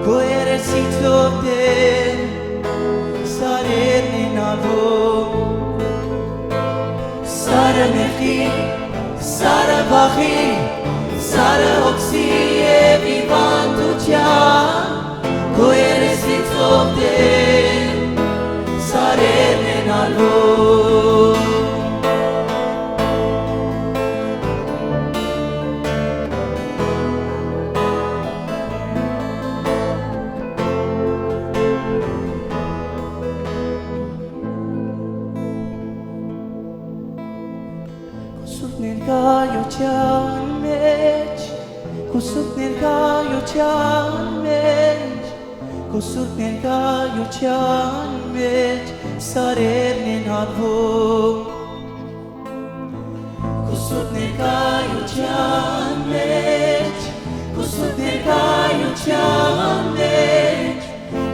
քու երեսիցով Տէր, սարերն են հալվում։ Սարը մեղքի, սարը վախի, սարը հոգսի եւ հիվանդութեան, քու երեսիցով Տէր, սարերն են հալվում։ ներկայութեան մէջ, քու սուրբ ներկայութեան մէջ, քու սուրբ ներկայութեան մէջ, սարերն են հանվում։ Քու սուրբ ներկայութեան մէջ, քու սուրբ ներկայութեան մէջ,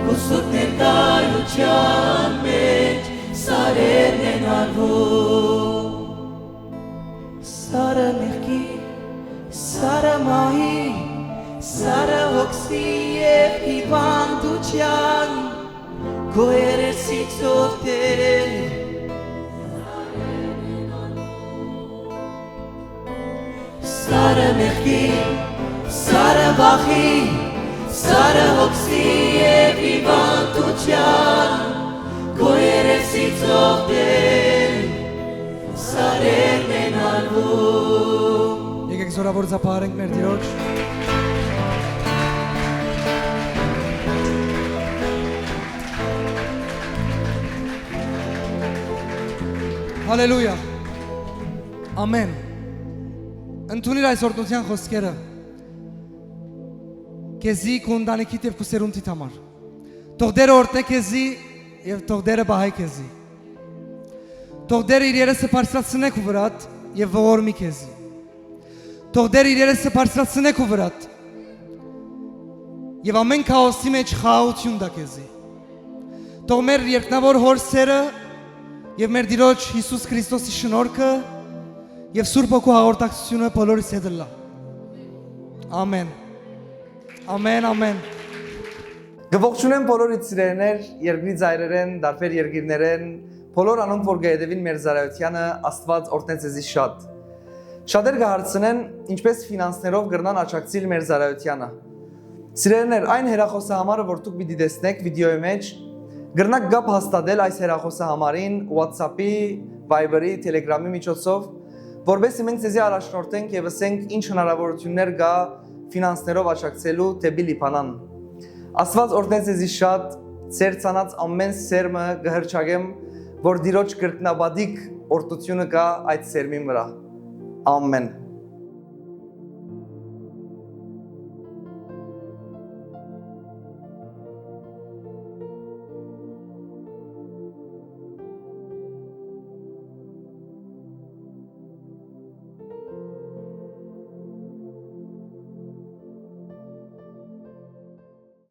քու սուրբ ներկայութեան մէջ, սարերն են հանվում։ Սարը մեղքի, սարը մահի, սարը հոգսի եւ հիվանդութեան, քու երեսիցով Տէր։ Սարը մեղքի, սարը վախի, սարը հոգսի եւ հիվանդութեան, քու երեսիցով Տէր, սարերն են հանվում։ Եկեք զորաւոր ծափահարենք մեր Տիրոջ։ Հալելույա։ Ամեն։ Ընդունիր այս օրհնութեան խօսքերը քեզի, քու ընտանիքիդ եւ քու սերունդիդ համար։ Թող Տէրը օրհնէ քեզի եւ թող Տէրը պահէ քեզի։ Թող Տէրը իր երեսը բարձրացնէ քու վրադ եւ ողորմի քեզի։ Թող Տէրը իր երեսը բարձրացնէ քու վրադ եւ ամէն քաոսի մէջ խաղաղութիւն տայ քեզի։ Թող մեր երկնաւոր Հօր սէրը եւ մեր Տիրոջ Յիսուս Քրիստոսի շնորհքը եւ Սուրբ Հոգու հաղորդակցութիւնը բոլորիս հետ ըլլայ։ Ամեն։ Ամեն, ամեն։ Կը ողջունեմ բոլոր իմ սիրելիներ, երկրի ծայրերէն, տարբեր երկիրներէն, բոլոր անոնք, որ կը հետեւին մեր ծառայութեանը, Աստուած օրհնէ ձեզի շատ։ Շատեր կը հարցնեն, ինչպէս ֆինանսներով կրնան աջակցիլ մեր ծառայութեանը։ Սիրելիներ, այն հեռախոսահամարը, որ դուք պիտի տեսնէք վիդեոյի մէջ, կրնաք կապ հաստատել այս հեռախոսահամարին, WhatsApp-ի, Viber-ի, Telegram-ի միջոցով, որպեսզի մենք ձեզի առաջնորդենք եւ ըսենք ինչ հնարավորություններ կայ ֆինանսներով աջակցելու դէպի Լիբանան։ Աստուած օրհնէ ձեզի շատ, ձեր ցանած ամէն սերմը կը հռչակեմ, որ Տիրոջ կրկնապատիկ օրհնութիւնը կայ այդ սերմին վրայ։ Ամեն։